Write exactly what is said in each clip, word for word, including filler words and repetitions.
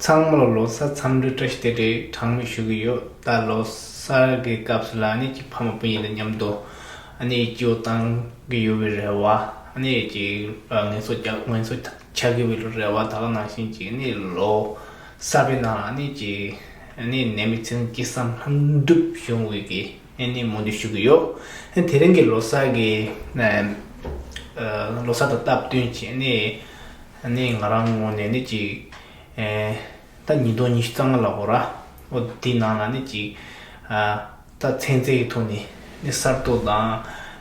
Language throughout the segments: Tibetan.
ཚང་མ་ལ་ལོ་གསར་འཚམས་འདྲི་བཀྲ་ཤིས་བདེ་ལེགས་གྲངས་མེད་ཞུ་གི་ཡོད། ད་ལོ་གསར་གྱི་སྐབས་སུ་ལ་ནི་ཅིག་ཕ་མ་སྤུན་ཉེ་དང་མཉམ་དུ་ཨ་ནི་སྐྱིད་པོ་བཏང་གི་ཡོད་པའི་རེ་བ། ཨ་ནི་ཅིག་ངལ་གསོ་རྒྱག་ངལ་གསོ་ཆགས་ཀྱི་ཡོད་པའི་རེ་བ། ད་ག་ནང་བཞིན་ཅིག་ཨ་ནི་ལོ་གསར་པའི་ནང་ལ་ཨ་ནི་ཅིག་ཨ་ནི་ནད་མེད་ཚེ་རིང་སྐྱིད་གསུམ་ལྷུན་གྲུབ་བྱུང་བའི་གི་ཨ་ནི་སྨོན་འདུན་ཞུ་གི་ཡོད། ཨ་དེ་རིང་གི་ལོ་གསར་གྱི་ཨ་ལོ་གསར་དང་སྟབས་བསྟུན་བྱས་ནས་ཨ་ནི་ང་རང་ངོས་ནས་ནི་ཅིག་ཨ་ད་ཉིས་སྟོང་ཉི་ཤུ་རྩ་ལྔ་ལ་འོ་ར། འོ་དེའི་ནང་ལ་ནི་ཅིག་ཨ་ད་ཚན་རྩལ་གྱི་ཐོག་ནས་ནི་གསར་གཏོད་དང་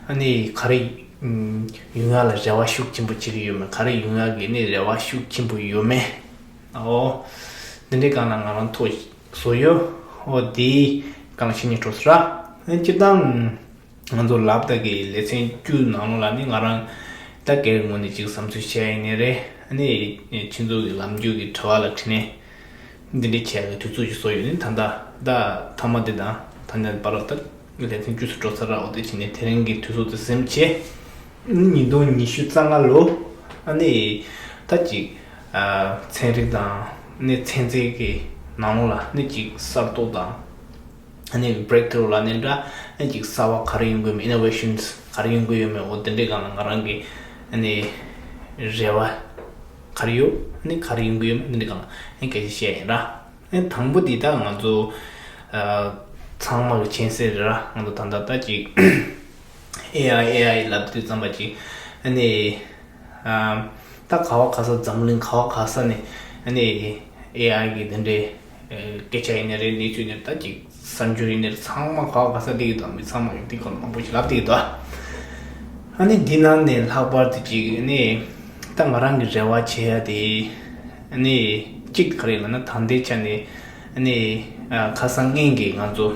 ཨ་ནི་ག་རེ་ཨམ་ཡོང་ཡག་ལ་རེ་བ་ཤུགས་ཆེན་པོ་བྱེད་ཀྱི་ཡོད་མེད། ག་རེ་ཡོང་ཡག་གི་ནི་རེ་བ་ཤུགས་ཆེན་པོ་ཡོད་མེད། ཨོ། འདི་འདྲའི་སྒང་ལ་ང་རང་ཐུགས་བཟོ་ཡོད། ཨོ་དེའི་སྒང་ལ་བཤད་སྙིང་བྲོ་སོང་ར། ཨ་སྤྱིར་བཏང་ང་ཚོ་ལབ་དག་གི་ལེ་ཚན་བཅུ་ནང་ལོགས་ལ་ནི་ང་རང་ད་སྒེར་ངོས་ནས་ཅིག་བསམ་ཚུལ་བཤད་ཡིན་ནི་རེད། ཨ་ནི་ཁྱེད་ཚོ་གི་ལམ་རྒྱུད་ཀྱི་དྲི་བ་ལ་དྲིས་ནས་འདི་འདྲའི་བྱས་ཀྱི་དུས་ཚོད་ཅིག་བཟོ་ཡོད་ནི། ད་ད་ད་མཐའ་མ་འདི་དང་ད་ནས་བར་ལ་ད་ལེ་ཚན་བཅུ་ཚོ་འགྲོ་ཚར་ར། འོ་དེ་བྱས་ནས་དེ་རིང་གི་དུས་ཚོད་དེ་ཟིན་བྱས། ཉིས་སྟོང་ཉི་ཤུ་རྩ་ལྔ་ལོ་ཨ་ནི་ད་ཅིག་ཨ་ཚན་རིག་དང་ནི་ཚན་རྩལ་གྱི་ནང་ལོགས་ལ་ནི་ཅིག་གསར་གཏོད་དང་ཨ་ནི་བྷི་རེག་ཐུ་རུ་ལབ་ནའི་འདྲ། ཨ་ནི་ཅིག་གསར་པ་ག་རེ་ཡོང་གི་ཡོད་མེད། ཨི་ནོ་ཝེ་ཤན་ག་རེ་ཡོང་གི་ཡོད་མེད། འོ་དེ་འདྲའི་སྒང་ལ་ང་རང་གི་ཨ་ནི་རེ་བ་ག་རེ་ཡོད། ཨ་ནི་ག་རེ་ཡོང་གི་ཡོད་མེད། དེ་འདྲའི་སྒང་ལ་ཨ་ནི་སྐད་ཆ་བཤད་ཡིན་ར། ཨ་ནི་དང་པོ་འདི་ད་ང་ཚོ་ཨ་ཚང་མ་གི་མཁྱེན་གསལ་རེད་ར། ང་ཚོ་ད་ལྟ་ད་ཅིག་ཨེ་ཨའི་ཨེ་ཨའི་ལབ་དུས་ཙམ་པ་ཅིག་ཨ་ནི་ཨ་ད་ག་བ་ག་ས་འཛམ་གླིང་ག་བ་ག་ས་ནས་ཨ་ནི་ཨེ་ཨའི་གི་དེ་འདྲའི་ཨ་སྐད་ཆ་ཡིན་ནའི་རེད། གནས་ཚུལ་ཡིན་ནའི་རེད། ད་ཅིག་གསར་འགྱུར་ཡིན་ནའི་རེད། ཚང་མ་ག་བ་ག་ས་སླེབས་ཀྱི་འདུག་མི་ཚང་མ་ཡོད་དེ་ག་ལ་མང་པོ་ཞིག་ལབ་བསྡད་ཀྱི་འདུག་ཨ་ནི་འདི་ནང་ནས་ལྷག་པར་དུ་ཅིག་ཨ་ནི་ད་ང་རང་གི་རེ་བ་བྱེད་ཡ་དེ་ཨ་ནི་གཅིག་ག་རེ་ལབ་ན་ད་ལྟའི་ཆ་ནས་ཨ་ནི་ཨ་ཁ་སང་སྔོན་གྱི་ང་ཚོ་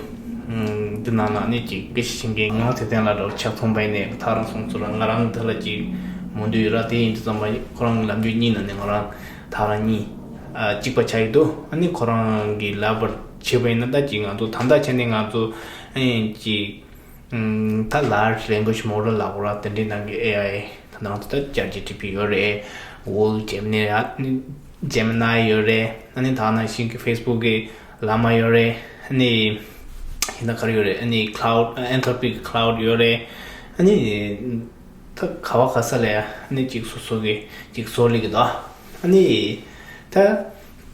ཨམ་འདི་ནང་ལ་ཨ་ནི་ཅིག་སྐད་ཆ་བཤད་མཁན་ངག་ཚེ་བརྟན་ལགས་འདྲ་བོ་ཆ་ཚང་པ་ཡིན་ནའི་ཐག་རིང་སོང་ཚུལ་ལ་ང་རང་དེ་ལ་ཅིག་སྨོན་འདུན་ཡོད་ར། དེ་ཡིན་དུས་ཙམ་པ་ཁོ་རང་གི་ལམ་རྒྱུད་གཉིས་ནང་ནས་ང་རང་ཐག་རིང་གཉིས་ཨ་གཅིག་པ་ཆགས་ཀྱི་འདུག་ཨ་ནི་ཁོ་རང་གི་ལབ་པར་བྱས་པ་ཡིན་ན་ད་ཅིག་ང་ཚོ་ད་ལྟ་ཆ་ནས་ང་ཚོ་ཨ་ནི་ཅིག་ཨམ་ད་large language model་ལབ་དགོས་ར། དེ་འདྲའི་ནང་གི་ཨེ་ཨའི་ད་ང་ཚོ་ད་ཅེཊ་ཇི་ཕི་ཊི་ཡོད་རེད། Google Gemini་ཡོད་རེད། ཨ་ནི་ད་ནང་བཞིན་གྱི་Facebook་གི་Llama་ཡོད་རེད། ཨ་ནི་ཡིན་ན་ག་རེ་ཡོད་རེད། ཨ་ནི་Claude Anthropic་Claude་ཡོད་རེད། ཨ་ནི་ད་ག་བ་ག་ས་ལ་ཡ་ཨ་ནི་ཅིག་སོ་སོ་གི་ཅིག་བཟོ་ལེ་གི་འདུག་ཨ་ནི་ད་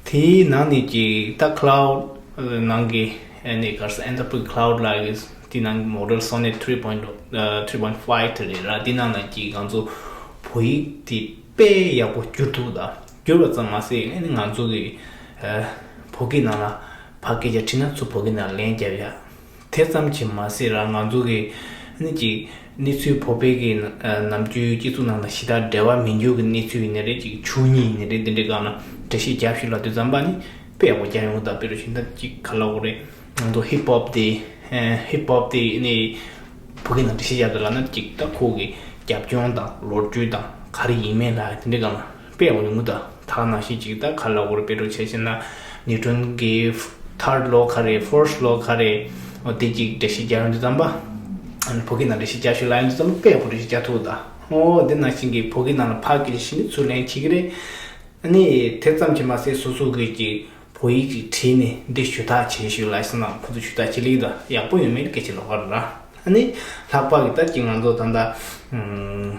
དེའི་ནང་ནས་ཅིག་ད་Claude་ནང་གི་ཨ་ནི་ག་རེ་ཟེར་Anthropic Claude་ལབ་ཀྱི་དེ་ནང་གི་model Sonnet three point three point five་དེ་རེད་ར། དེ་ནང་ན་ཅིག་ང་ཚོ་བོད་ཡིག་དེ་དཔེ་ཡག་པོ་བསྒྱུར་ཐུབ་ད། བསྒྱུར་བ་ཙམ་མ་ཟད་ཨ་ནི་ང་ཚོ་གི་ཨ་བོད་སྐད་ནང་ལ་ཕར་སྐད་ཆ་དྲིས་ན་ཚུར་བོད་སྐད་ནང་ལན་རྒྱབ་ཡ། དེ་ཙམ་གྱིས་མ་ཟད་ར་ང་ཚོ་གི་ཨ་ནི་ཅིག་གནས་ཚུལ་བོད་པའི་གི་ཨ་ནམ་རྒྱུན་སྤྱི་ཚོགས་ནང་ལ་ཞེ་དྲག་འབྲེལ་བ་མི་འཇུག་གི་གནས་ཚུལ་ཡིན་ནའི་རེད། ཅིག་ཆོས་ཉིད་ཡིན་ནའི་རེད། འདི་འདྲའི་སྒང་ལ་འགྲེལ་བཤད་རྒྱབ་ཤིག་ལབ་དུས་ཙམ་པ་ནི་དཔེ་ཡག་པོ་རྒྱབ་ཡོང་གི་འདུག་དཔེར་བཞིན་ད་ཅིག་ག་ལབ་དགོས་རེད། ང་ཚོ་ཧིབ་ཧོབ་དེ་ཨ་ཧིབ་ཧོབ་དེ་ཨ་ནི་བོད་སྐད་ནང་འགྲེལ་བཤད་རྒྱབ་དུས་ལབ་ན་ཅིག་ད་ཁོ་གི་རྒྱབ་ལྗོངས་དང་ལོ་རྒྱུས་དང་ག་རེ་ཡིན་མིན་ལ་དེ་འདྲའི་སྒང་ལ་དཔེ་ཡག་པོ་ཡོང་གི་འདུག་ད་ག་ནང་བཞིན་ཅིག་ད་ག་ལབ་དགོས་རེད། དཔེར་བརྗོད་བྱས་ན་ནིའུ་ཊོན་གྱི་third law་ག་རེ་first law་ག་རེ། འོ་དེ་ཅིག་འགྲེལ་བཤད་རྒྱག་ཡོང་དུས་ཙམ་པ་ཨ་ནི་བོད་སྐད་ནང་འགྲེལ་བཤད་རྒྱག་ཤོག་ལབ་ཡོང་དུས་ཙམ་པ་དཔེ་ཡག་པོ་འགྲེལ་བཤད་རྒྱག་ཐུབ་ད། འོ་དེ་ནང་བཞིན་གྱི་བོད་སྐད་ནང་ལ་ཕར་སྐད་ཆ་བཤད་ནས་ཚུར་ལན་བྱེད་ཀྱི་རེད། ཨ་ནི་དེ་ཙམ་གྱིས་མ་ཟད་སོ་སོ་གིས་ཀྱི་བོད་ཡིག་ཅིག་བྲིས་ནས་འདི་ཞུ་དག་བྱེད་ཞུ་ལབ་སོང་ན་ཁོ་ཚོ་ཞུ་དག་བྱེད་ལེ་གི་འདུག་ཡག་པོ་ཡོད་མེད་སྐད་ཆ་ལོགས་ཀ་རེད་ར། ཨ་ནི་ལྷག་པར་གྱི་ད་ཅིག་ང་ཚོ་ད་ལྟ་ཨམ་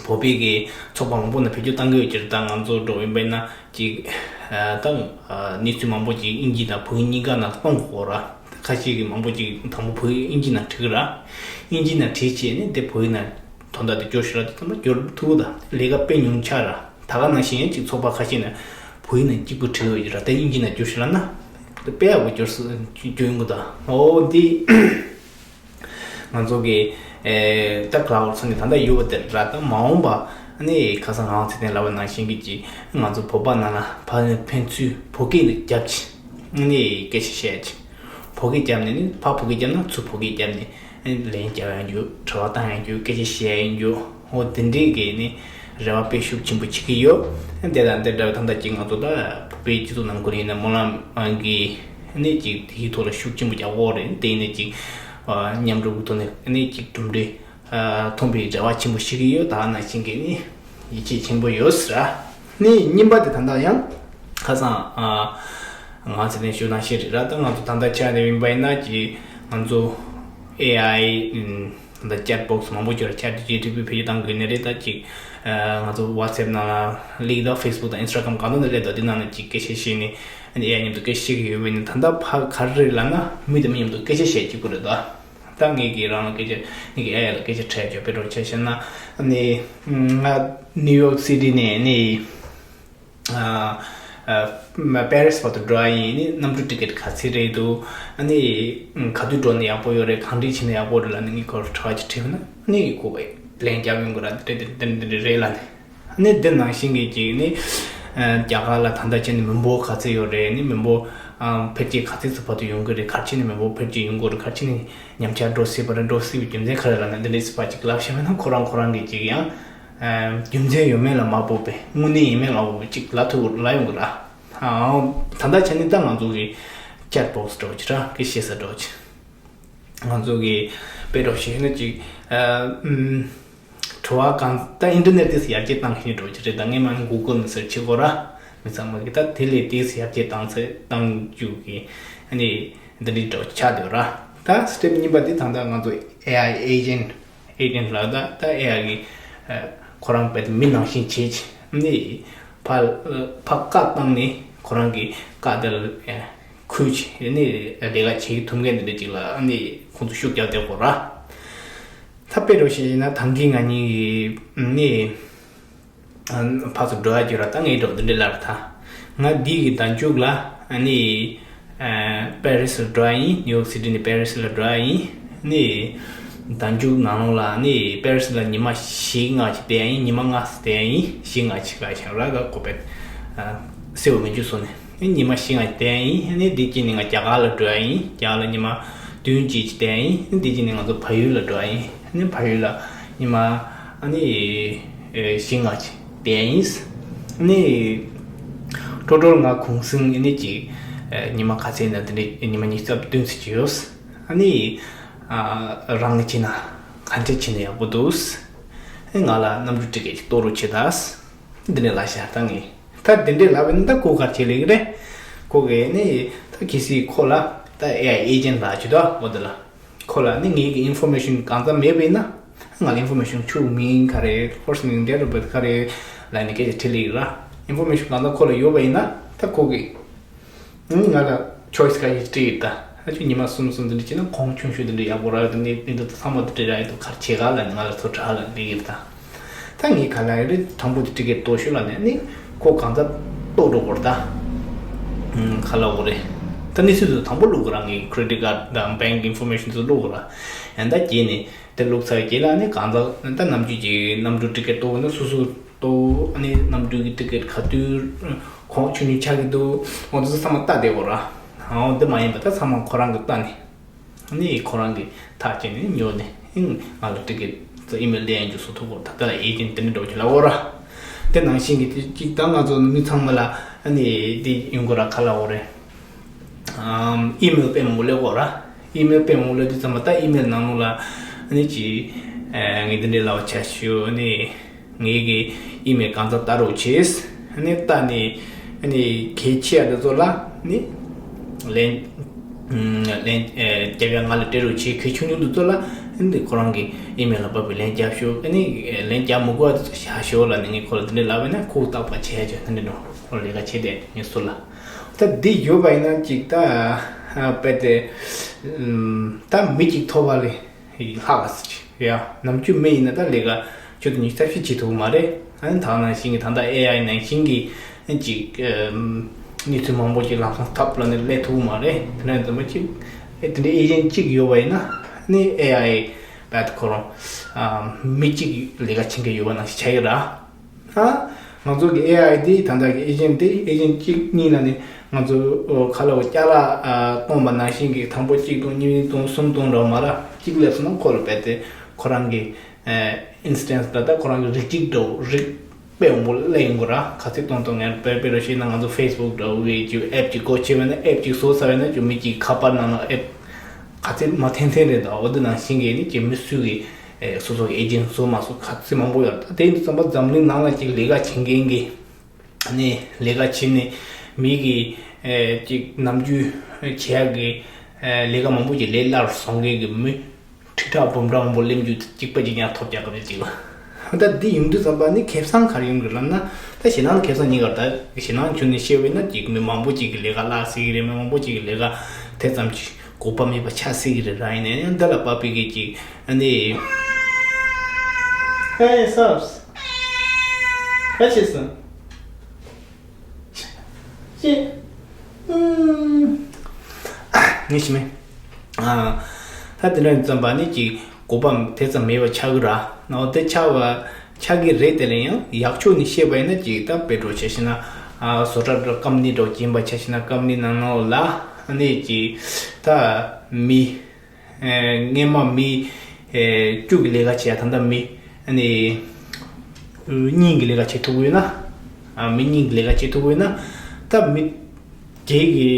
བོད་པའི་གི་ཚོགས་པ་མང་པོ་ནང་བེད་སྤྱོད་བཏང་གི་ཡོད་ཀྱི་རེད། ད་ང་ཚོ་འགྲོ་ཡིན་པས་ན་ཅིག་ཨ་ད་ཨ་གནས་ཚུལ་མང་པོ་ཅིག་དབྱིན་ཇི་དང་བོད་ཡིག་གཉིས་ཀ་ནང་གཏོང་དགོས་ར། ཁ་ཤས་ཀྱིས་མང་པོ་ཅིག་དང་པོ་བོད་ཡིག་དབྱིན་ཇི་ནང་བྲིས་གི་ར། དབྱིན་ཇི་ནང་བྲིས་བྱས་ནས་དེ་བོད་ཡིག་ནང་དོན་དག་དེ་སྐྱོར་ཞུ་ལབ་དུས་ཙམ་པ་སྐྱོར་ཐུབ་གི་ད། ལས་ཀ་དཔེ་ཉུང་ཆགས་ར། ད་ག་ནང་བཞིན་ཡང་ཅིག་ཚོགས་པ་ཁ་ཤས་ནས་བོད་ཡིག་ནང་གཅིག་པུ་བྲིས་ཡོད་ཀྱི་ར། དེ་དབྱིན་ཇི་ནང་བསྒྱུར་ཞིག་ལབ་ན་དཔེ་ཡག་པོ་བསྒྱུར་སྲིད་བསྒྱུར་ཡོང་གི་ད། འོ་འདི་ང་ཚོ་གི་ཨེ་ད་Claude་ཚོ་ནི་ད་ལྟ་ཡོད་པ་དེ་ར། ད་མ་འོངས་པ་ནི་ཁ་སང་ངག་དབང་ཚེ་བརྟན་ལབ་པ་ནང་བཞིན་གྱི་ཅིག་ང་ཚོ་བོད་པ་ནང་ལ་ཕ་ནས་ཕན་ཚུན་བོད་སྐད་ནས་རྒྱབ་ཅིག་ནི་སྐད་ཆ་བཤད་ཅིག་བོད་སྐད་རྒྱབ་ནས་ནི་ཕར་བོད་སྐད་རྒྱབ་ན་ཚུར་བོད་སྐད་རྒྱབ་ནས་ལན་རྒྱག་ཡང་རྒྱུ། དྲི་བ་བཏང་ཡང་རྒྱུ། སྐད་ཆ་བཤད་ཡང་རྒྱུ། འོ་དེ་འདྲའི་གི་ནི་རེ་བ་དཔེ་ཤུགས་ཆེན་པོ་བྱེད་ཀྱི་ཡོད། དེ་དང་དེ་འདྲ་བའི་ད་ལྟ་ཅིག་ང་ཚོ་ད་བོད་པའི་སྤྱི་ཚོགས་ནང་ཁུལ་ཡིན་ན་སྨོན་ལམ་གི་ནི་ཅིག་དེའི་ཐོག་ལ་ཤུགས་ཆེན་པོ་རྒྱག་དགོས་རེད། དེ་ཡིན་ན་ཅིག་མཉམ་རུབ་ཀྱི་ཐོག་ནས་ནི་ཅིག་གྲུབ་འབྲས་ཐོན་པའི་རེ་བ་ཆེན་པོ་བྱེད་ཀྱི་ཡོད། ད་ནང་བཞིན་གི་ནི་ཡིད་ཆེས་ཆེན་པོ་ཡོད་ཟེར། ནི་གཉིས་པ་དེ་ད་ལྟ་ཡང་ ཁ་སང་ཨ། ང་ཚོ་ནས་ཞུ་ན་ཤེས་རེད་ར། ད་ང་ཚོ་ད་ལྟ་ཆ་ནས་ཡིན་པ་ཡིན་ན་ཅི་ང་ཚོ་ཨེ་ཨའི་ད་ཅེཊ་བོག་སི་མང་པོ་ཅིག་ལ་ཆེཊ་ཇི་ཊི་པི་བེད་སྤྱོད་བཏང་དགོས་ནི་རེད། ད་ཅིག་ང་ཚོ་ཝ་ཊི་སེབ་ནང་ལ་ལིག་དང་ཕེ་སི་བུག་དང་ཨིན་སི་ཊ་གྷ་རམ་གང་དུ་ནས་སླེབས་དང་དེ་ནང་ནས་ཅིག་སྐད་ཆ་བཤད་ནས་ཨ་ནི་ཨེ་ཨའི་མཉམ་དུ་སྐད་ཆ་བཤད་ཀྱི་ཡོད་པ་ཡིན་ན། ད་ལྟ་ཕ་ག་རེ་རེད་ལབ་ན་མི་དང་མི་མཉམ་དུ་སྐད་ཆ་བཤད་གཅིག་པུ་རེད་ད། ད་ངས་ཀྱིས་རང་ལ་སྐད་ཆ་ངས་ཀྱིས་ཨེ་ཨའི་ལ་སྐད་ཆ་འཕྲད་ཆོག་དཔེ་སྐྲུན་བྱས་བཤད་ན་ཨ་ནི་ང་ནིའུ་ཡོག་སི་ཊི་ནས་ཨ་ནི། པེ་རི་སི་བར་དུ་འགྲོ་ཡ་ཡིན་ནི་གནམ་གྲུ་ཊི་ཀེ་ཊི་ག་ཚད་རེད་འདུག་ཨ་ནི་ག་དུས་འགྲོ་ན་ཡག་པོ་ཡོད་རེད། གང་འདྲས་བྱས་ན་ཡག་པོ་རེད་ལབ་ནི་ངས་ཁོར་དྲི་བ་ཅིག་དྲིས་པ་ན་ཨ་ནི་ཁོ་ལན་རྒྱག་ཡོང་གི་ར། འདི་འདི་འདི་འདི་རེད་ལབ་ནི། ཨ་ནི་འདི་ནང་བཞིན་གྱི་ཅིག་ནི་རྒྱ་གར་ལ་ད་ལྟ་བྱས་ནས་མི་འབོར་ག་ཚད་ཡོད་རེད། ནི་མི་འབོར་འཕེལ་རྒྱས་ག་ཚད་ཙམ་བར་དུ་ཡོང་གི་རེད། ག་རེ་བྱས་ནས་མི་འབོར་འཕེལ་རྒྱས་ཡོང་གི་རེད། ག་རེ་བྱས་ནས་ཉམས་ཆག་འགྲོ་སྲིད་པ་རེད། འགྲོ་སྲིད་པའི་རྒྱུ་མཚན་ག་རེ་ལབ་ན་འདི་འདྲས་ཟེར་བ་ཅིག་ལབ་ཤེས་པ་ན་ཁོ་རང་ཁོ་རང་གིས་ཅིག་ཡང་རྒྱུ་མཚན་ཡོད་མེད་ལ་མ་དཔགས་པའི་དངོས་གནས་ཡིན་མིན་ལ་དཔགས་པའི་ཅིག་ལབ་ཐུབ་ལབ་ཡོང་གི་ར། ད་ལྟ་བྱས་ནས་ད་ང་ཚོ་གི་ཅེཊ་བོག་སི་འདྲ་བོ་ཅིག་ར་གི་ཤེས་ས་འདྲ་བོ་ཅིག་ང་ཚོ་གི་དཔེ་འདྲ་བོ་ཞིག་ན་ཅིག་ཨ་ཨུམ། དྲི་བ་གང་ད་ཨིན་ཊར་ནེཊ་ཏོག་ཙམ་ཡར་རྒྱས་བཏང་ཤེས་འགྲོ་གི་རེད། ད་སྔས་མ་གུ་གལ་ནས་སར་ཆི་དགོས་ར། མི་ཚང་མ་གི་ད་དེ་ལས་ཏོག་ཙམ་ཡར་རྒྱས་བཏང་ཚེ་བཏང་རྒྱུ་གི་ཨ་ནི་འདི་འདྲའི་འདྲ་བོ་ཆགས་འདུག་ར། ད་སི་ཊེབ་གཉིས་པ་དེ་ད་ལྟ་ང་ཚོ་ཨེ་ཨའི་ཨེ་ཇེན་ཊི་ཨེ་ཇེན་ཊི་ལ་ད་ད་ཨེ་ཨའི་གི་ཁོ་རང་དཔེ་དེ་མི་ནང་བཞིན་བྱེད་ཅིག་ནི་ཕ་ཕ་བཀའ་བཏང་ནས་ཁོ་རང་གི་བཀའ་དེ་ལ་ཁུལ་ཅིག་ནི་ལས་ཀ་བྱེད་ཐུབ་མཁན་དེ་འདྲ་ཅིག་ལ་ནི་ཁོང་ཚོ་ཤུགས་རྒྱག་བསྡད་དགོས་ར། ད་དཔེ་འདྲ་བཤད་ཡིན་ན་ད་གིན་ང་གཉིས་ནི་ཕར་ཚུར་འགྲོ་ཡ་རྒྱུ་ར། ད་ངའི་འགྲོ་འདི་འདྲ་ལབ་ར། ད་ང་འདི་གི་ཟླ་མཇུག་ལ་ནི་པེ་རི་སི་ལ་འགྲོ་ཡ་ཡིན། ནིའུ་ཡོག་སི་ཊི་ནས་པེ་རི་སི་ལ་འགྲོ་ཡ་ཡིན། ནི་ཟླ་མཇུག་ནང་ལ་ནི་པེ་རི་སི་ལ་ཉི་མ་བཞི་ལྔ་ཅིག་བསྡད་ཡ་ཡིན། ཉི་མ་ལྔ་ཙམ་བསྡད་ཡ་ཡིན། བཞི་ལྔ་ཅིག་ག་ཤང་ར་ག་ཁོ་པེ་སེའུ་མི་འཇུ་སོང་ནས། ཨ་ནི་ཉི་མ་བཞི་ལྔ་བསྡད་ཡིན། ཨ་ནི་འདི་གཅིག་ནི་ང་རྒྱ་གར་ལ་འགྲོ་ཡ་ཡིན། རྒྱ་གར་ལ་ཉི་མ་བདུན་གཅིག་བསྡད་ཡིན། ཨ་ནི་འདི་གཅིག་ནི་ང་ཚོ་བལ་ཡུལ་ལ་འགྲོ་ཡ་ཡིན། ཨ་ནི་བལ་ཡུལ་ལ་ཉི་མ་ཨ་ནི་ཨེ་བཞི་ལྔ་ཅིག་བསྡད་ཡིན། ཨ་ནི་ཊོ་ཊལ་ང་གུང་སེང་ཨ་ནི་ཅིག་ཨེ་ཉི་མ་ག་ཚད་ཡིན་ན་དེ་འདྲའི་ཉི་མ་ཉི་ཤུ་རྩ་བདུན་ཙམ་ཅིག་ཡོད། ཨ་ནི་ཨ་རང་གི་བྱས་ན་ག་འདྲ་བྱས་ན་ཡག་པོ་འདུག་ཨ་ནི་ང་ལ་གནམ་གྲུ་ཊི་ཀེ་ཊི་གཏོང་རོགས་བྱེད་ད། འདི་ནས་ལབ་ཤག་ད་ངས། ད་འདི་འདྲས་ལབ་པ་ཡིན་ན་ད་ཁོ་ག་རེ་བྱེད་ལེ་གི་རེད། ཁོ་གིས་ནི་ད་གལ་སྲིད་ཁོ་ལ་ད་ཨེ་ཨའི་ཨེ་ཇེན་ཊི་ལབ་ཅིག་ད་འོ་དེ་ལ། ཁོ་ལ་ནི་ངེད་ཀྱི་ཨིན་ཕོར་མེ་ཤན་གང་ཙམ་མེད་པ་ཡིན་ན། ང་ལ་ཨིན་ཕོར་མེ་ཤན་ཆུ་མིང་ག་རེ་ཕར་སི་ཊི་ནེམ་ཌེ་ཊི་ཨོཕ་བར་ཐི་ག་རེ་ལབ་ནི་སྐད་ཆ་དྲིས་ལེ་གི་ར། ཨིན་ཕོར་མེ་ཤན་གང་ཙམ་ཁོ་ལ་ཡོད་པ་ཡིན་ན་ད་ཁོ་གིས། ང་ལ་ཆོའི་སི་ག་ཡི་སྤྲད་ཡོད་ད། ཨ་ཅུ་ཉི་མ་གསུམ་གསུམ་དེ་འདྲ་བྱས་ན་གོང་ཆུང་ཤོས་དེ་འདྲ་ཡག་པོ་རག་ཡོད་དེ་ནི་དེ་འདྲ་ཚང་མ་དེ་འདྲ་རག་ཡོད་དུ་ག་རེ་བྱེད་ག་ལབ་ནས་ང་ལ་ཚུར་དྲི་ལབ་ནས་ཡིན་ད། ད་ངས་ག་ལབ་ཡོད་རེད། དང་པོ་དེ་ཊི་ཀེ་ཊི་གཏོང་ཤོག་ལབ་ནས་ནི་ཁོ་གང་ཙམ་གཏོང་འགྲོ་དགོས་རེད་ད། ཨུམ་ག་ལབ་དགོས་རེད། ད་གནས་ཚུལ་དེ་དང་པོ་བླུག་དགོས་ར། ངས་ཁི་རེ་ཌིཊ་ཀཱཌ་དང་བེང་ཀི་ཨིན་ཕོར་མེ་ཤན་དེ་ཚོ་བླུག་དགོས་ར། ཡང་ད་རྗེས་ནས་དེ་བླུག་ཚར་རྗེས་ལ་ནི་གང་ཙམ་ད་ནམ་རྒྱུན་གྱི་གནམ་གྲུ་ཊི་ཀེ་ཊི་གཏོང་དགོས་ན་སོ་སོ། ཏོ་ཨ་ནི་གནམ་གྲུ་གི་ཊི་ཀེ་ཊི་ག་དུས་གོང་ཆུང་ཆུང་ཆགས་ཀྱི་འདུག་འོ་འདི་ཚོ་ཚང་མ་ལྟ་བསྡད་དགོས་ར། འོ་འདི་མ་ཡིན་པ་ད་ཚང་མ་ཁོ་རང་གི་ལྟ་ནས་ཨ་ནི་ཁོ་རང་གི་ཐག་བཅད་ནས་ཉོ་ནས་ཨིན་ང་ལ་ཊི་ཀེ་ཊི་ཚོ་ཨི་མེལ་ལེན་ཡང་འཇུག་སུ་ཐུག་གོ་ད་ལྟ་ལ་ཨེ་ཇེན་ཊི་དེ་འདྲ་འགྲོ་གི་ལ་འོ་ར། དེ་ནང་བཞིན་གྱི་དེ་གཅིག་ད་ང་ཚོ་མི་ཚང་མ་ལ་ཨ་ནི་འདི་ཡོང་གི་ར་ཁ་ལ་འོ་རེད། ཨམ་ཨི་མེལ་དཔེ་མང་པོ་སླེབས་ཀྱི་ཡོད་ར། ཨི་མེལ་དཔེ་མང་པོ་སླེབས་དུས་ཙམ་པ་ད་ཨི་མེལ་ནང་ལོགས་ལ་ཨ་ནི་ཅིག་ཨ་ངས་འདི་འདྲའི་ལབ་པ་བྱས་ཤོག་ཨ་ནི་ངེད་ཀྱི་ཨི་མེལ་གང་ཙམ་ལྟ་རོགས་བྱེད། ཨ་ནི་ལྟ་ནས་ཨ་ནི་གལ་ཆེ་ཡ་འདི་ཚོ་ལ་ནི་ལན་ཨམ་ལན་ཨ་རྒྱབ་ཡ་ང་ལ་སྤྲད་རོགས་བྱེད། གལ་ཆུང་ཆུང་འདི་ཚོ་ལ་ཨ་ནི་ཁོ་རང་གི་ཨི་མེལ་ལ་བབས་པའི་ལན་རྒྱབ་ཤོག་ཨ་ནི་ལན་རྒྱབ་མི་དགོས་པ་འདི་ཚོ་བཞག་ཤོག་ལབ་ནས་ངས་ཁོ་ལ་འདི་འདྲའི་ལབ་པ་ཡིན་ན་ཁོ་རྟག་པར་བྱེད་ཡ་ཅིག་འདི་འདྲ་འགྲོ་ཁོ་ལས་ཀ་བྱེད་བསྡད་ངས་སུ་ལ། ད་འདི་ཡོད་པ་ཡིན་ན་ཅིག་ད་ཨ་དཔེ་དེ་ཨམ་ད་མི་གཅིག་ཐོབ་པ་ལས་ལྷག་པ་ཟེར་ཅིག་ཡ་ནམ་རྒྱུན་མི་ཡིན་ན་ད་ལས་ཀ་ཆུ་ཚོད་ཉི་ཤུ་རྩ་བཞི་བྱེད་ཐུབ་ཀྱི་མ་རེད། ཨ་ནི་ད་ནང་བཞིན་གྱི་ད་ལྟ་ཨེ་ཨའི་ནང་བཞིན་གྱི་ཅིག་ཨམ་གནས་ཚུལ་མང་པོ་ཅིག་ལམ་སང་ཐབས་ལ་ནི་སླེབས་ཐུབ་ཀྱི་མ་རེད། དེ་ནས་འཛམ་བུ་གཅིག་ཨེ་དེ་འདྲའི་ཨེ་ཇེན་གཅིག་ཡོད་པ་ཡིན་ན་ནི་ཨེ་ཨའི་བད་ཁོ་རང་ཨམ་མི་གཅིག་ལས་ཀ་བྱེད་མཁན་ཡོད་པ་ནང་བཞིན་ཆགས་ཀྱི་རེད། ཨ། ང་ཚོ་གི་ཨེ་ཨའི་དེ་ད་ལྟ་གི་ཨེ་ཇེན་ཊི་དེ་ཨེ་ཇེན་ཊི་གཅིག་གཉིས་ལ་ནི་ང་ཚོ་ཨོ་ཁ་ལོ་ཅ་ལག་ཨ་གཏོང་བ་ནང་བཞིན་གྱི་དང་པོ་གཅིག་གཏོང་གཉིས་གཏོང་གསུམ་གཏོང་འགྲོ་མ་ར་གཅིག་སླེབས་སོང་ན་ཁོ་ལ་རྦད་དེ་ཁོ་རང་གི་ཨ་ཨིན་སི་ཊན་སི་ད་ལྟ་ཁོ་རང་གི་རིགས་གཅིག་འགྲོ་རིགས་དཔེ་མང་པོ་སླེབས་ཡོང་གི་ར། ག་ཚོད་གཏོང་གཏོང་ངས་དཔེ་དཔེ་རུ་བཤད་ན་ང་ཚོ་ཕེ་སི་བུག་འདྲ་བོ་གི་ཅིག་ཨེབ་ཅིག་སྒོ་ཕྱེ་བས་ན་ཨེབ་ཅིག་བཟོ་ཚར་བས་ན་ཅིག་མི་གཅིག་ཁ་པར་ནང་ལ་ཨེབ་ག་ཚོད་མ་འཐེན་འཐེན་རེད་ད། འོ་དེ་ནང་བཞིན་གྱི་ནི་ཅིག་མི་སུ་གི་ཨེ་སོ་སོ་གི་ཨེ་ཇེན་ཊི་བཟོ་མ་བཟོ་ག་ཚོད་མང་པོ་ཡོད་རེད་ད། དེ་ཡིན་དུས་ཙམ་པ་འཛམ་གླིང་ནང་ལ་ཅིག་ལས་ཀ་བྱེད་མཁན་གྱི་ནི་ལས་ཀ་བྱེད་ནི་ མི་གི་ཨེ་ཅིག་ནམ་རྒྱུན་བྱེད་ཡག་གི་ཨེ་ལས་ཀ་མང་པོ་ཅིག་ལས་སླ་རུ་སོང་མཁན་གྱི་མི་ཁྲི་ཕྲག་འབུམ་ཕྲག་མང་པོ་སླེབས་རྒྱུ་གཅིག་པ་གཅིག་རྐྱང་ཐོབ་རྒྱག་གི་རེད་ཅིག་ལ། ད་འདི་ཡོང་དུས་ཙམ་པ་ནི་ཁེ་བཟང་ག་རེ་ཡོང་གི་ལབ་ན། ད་ཞེད་སྣང་ཁེ་བཟང་གཉིས་ཀ་རེད། ད་ཞེད་སྣང་བྱུང་ནས་བཤད་པ་ཡིན་ན་ཅིག་མི་མང་པོ་ཅིག་གི་ལས་ཀ་བརླག་སྲིད་ཀྱི་རེད། མི་མང་པོ་ཅིག་གི་ལས་ཀ་དེ་ཙམ་གྱིས་གོ་བ་མེད་པ་ཆགས་སྲིད་ཀྱི་རེད། རང་ཡིན་ནའི་འདི་ལ་དཔག་པའི་གི་ཅིག་ཨ་ནི། Hey, Subs. ག་བྱེད་སོང་། ཅེས། ངས་ཤི་མེད། ད་དེ་འདྲ་ཙམ་པ་ནི་ཅིག་གོ་བ་དེ་ཙམ་མེད་པ་ཆགས་ཀྱི་ར། ཨོ་དེ་ཆགས་པ་ཆགས་ཀྱི་རེད། དེ་ལ་ཡང་ཡག་ཕྱོགས་ནས་བཤད་པ་ཡིན་ན་ཅིག་ད་དཔེ་འགྲོ་བྱས་ཤེ་ན། བཟོ་གྲྭ་འགྲོ་ཀམ་ནི་འགྲོ་སྦྱིན་པ་བྱས་ཤེ་ན་ཀམ་ནི་ནང་ནང་ལ་ནི་ཅིག་ད་མི། སྔས་མ་མི་བཅུ་གི་ལས་ཀ་བྱས། ད་ལྟ་མི་གཉིས་ཀྱི་ལས་ཀ་བྱེད་ཐུབ་ཀྱི་ཡོད་ན། མི་གཉིས་ཀྱི་ལས་ཀ་བྱེད་ཐུབ་ཀྱི་ཡོད་ན། ད་མི་བརྒྱད་ཀྱི་